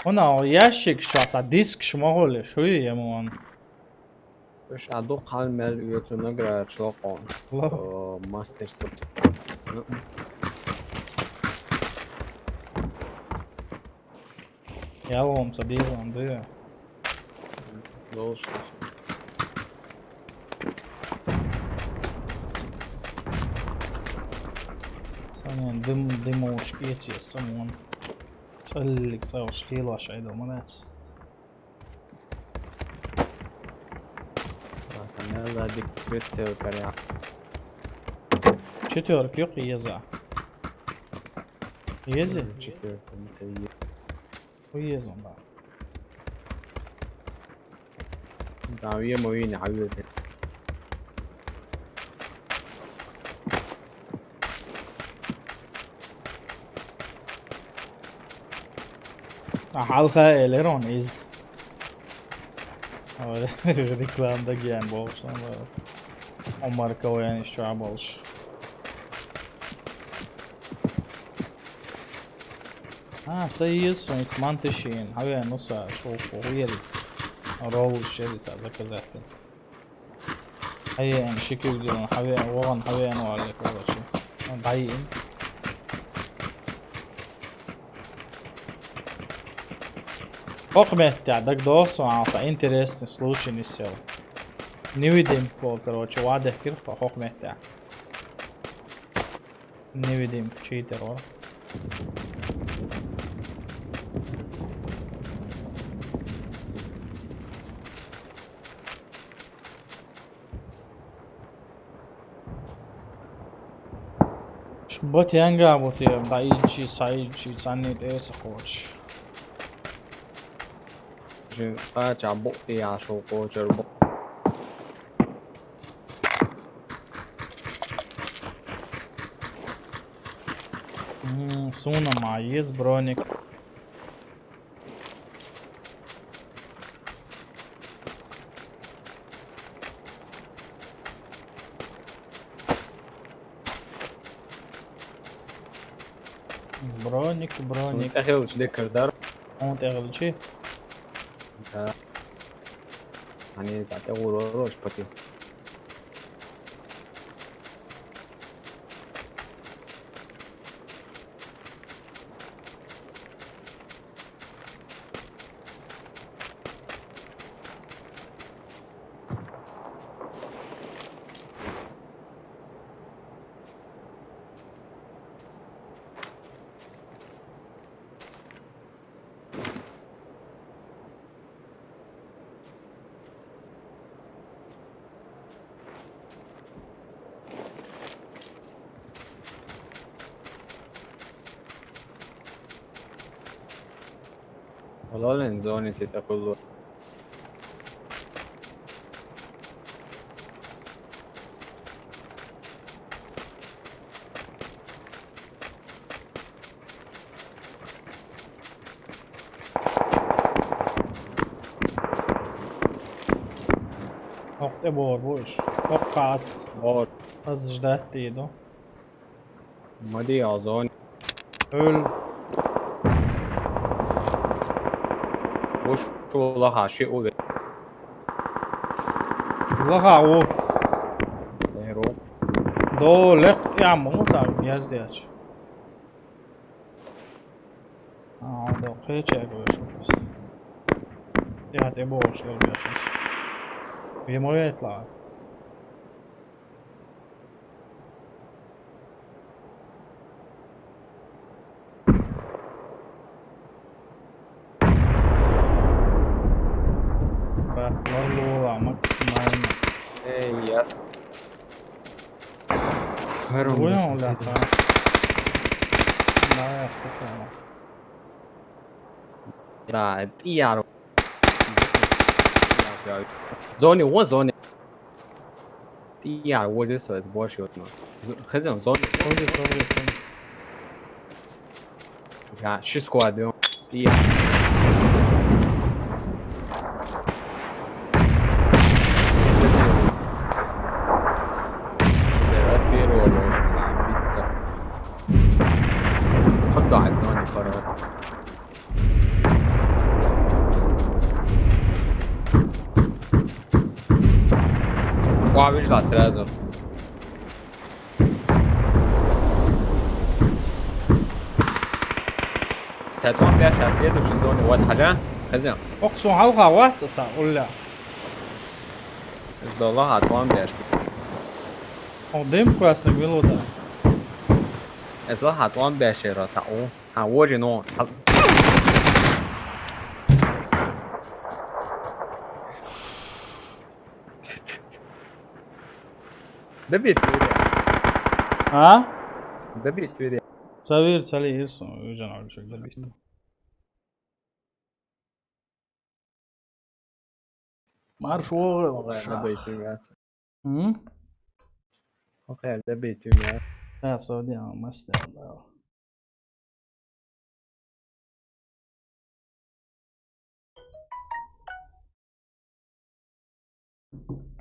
Она ящик шаца, диск шмагуле, шуи ямон. Уж аду калмел уйотуна гра члокон. Ло. О, мастерство. Ялом са дизон, ды. Должен. Санен дым, дымовушки эти, самон. Целлик, цаушки лаш, айдо, молодец. Ладно, надо бить прицел, коря. Четвёрки, ёк, еза. Еза? Четвёрка, не цель. Уезон, да. Там ему и не хавился. А халха элерон из. Рекламда гиен болшун. Омар кавен иш чуа болш. А, це єс, он ис мантишин. Хавен уса, шо, хо, уєрис. Ролл шерис, а заказати. Хавен, шикил дилан, хавен, воган, хавен вали, короче. Он дайин. Хохмеття, так досу, а, са интересный случай не сел. Не видим, по, короче, ваде кирпа, хохмеття. Не видим, читер, о. Бот янга бот я, да ичи, са ичи, са не те са хоч. Жи, а, ча бот я шо хоч, бот. М, суна ма, есть броник. Броник, броник. ТӀехилчи декар дар. Он тӀехилчи? Да. Ани за те гуро рош пати. Валлахи, зони сета куллу. Окъ тӀе бор бу иш. Окъ хас. Бор. Аз ждать деду. Мади азон. Өл. Буш лаха ши уве. Лаха у. Эро. До лек я му цар яздяч. А, до кече гуш просто. Я те бош ло бяшас. Ве моетла. Братвар лола максимально. Эй, ясно. Ферон. Звонял, блядь, а? Да, я хотел. Да, пиар. Зони, о, зони. Тияр, вот здесь вот, больше вот, ну. З-, хозяин, зони. Sorry, sorry, sorry. Я, ши сквад, ё. Тияр. От первого можно биться. Отдать, зони, пора. Ва, вижу, да, сразу. Цайтон бяш, а следующий зоне. Вот, хажа, хозяин. Окъ, сун халха, ва, ца, ца, улля. Ждала хатван бяш. О, дым красный, милода. Эзла хатван бяш, ра, ца, о. А, вот же, ну. Добить, Юрий. А? Добить, Юрий. Цавир, цали ирсу, уже на улицу добить. Марш, о, Окей, добить, Юрий. М? Окей, добить, Юрий. Да, садим, мы с тобой.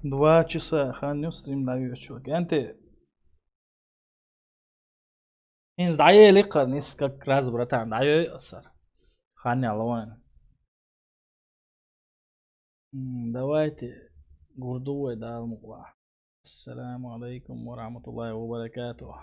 Два часа хан ю стрим на вечер. Генте. Инз даели кар нис как раз, братан, даё сар. Хан я лоэн. М, давайте. Гурдувай дал мукла. Ассаламу алейкум ва рахматуллахи ва баракатух.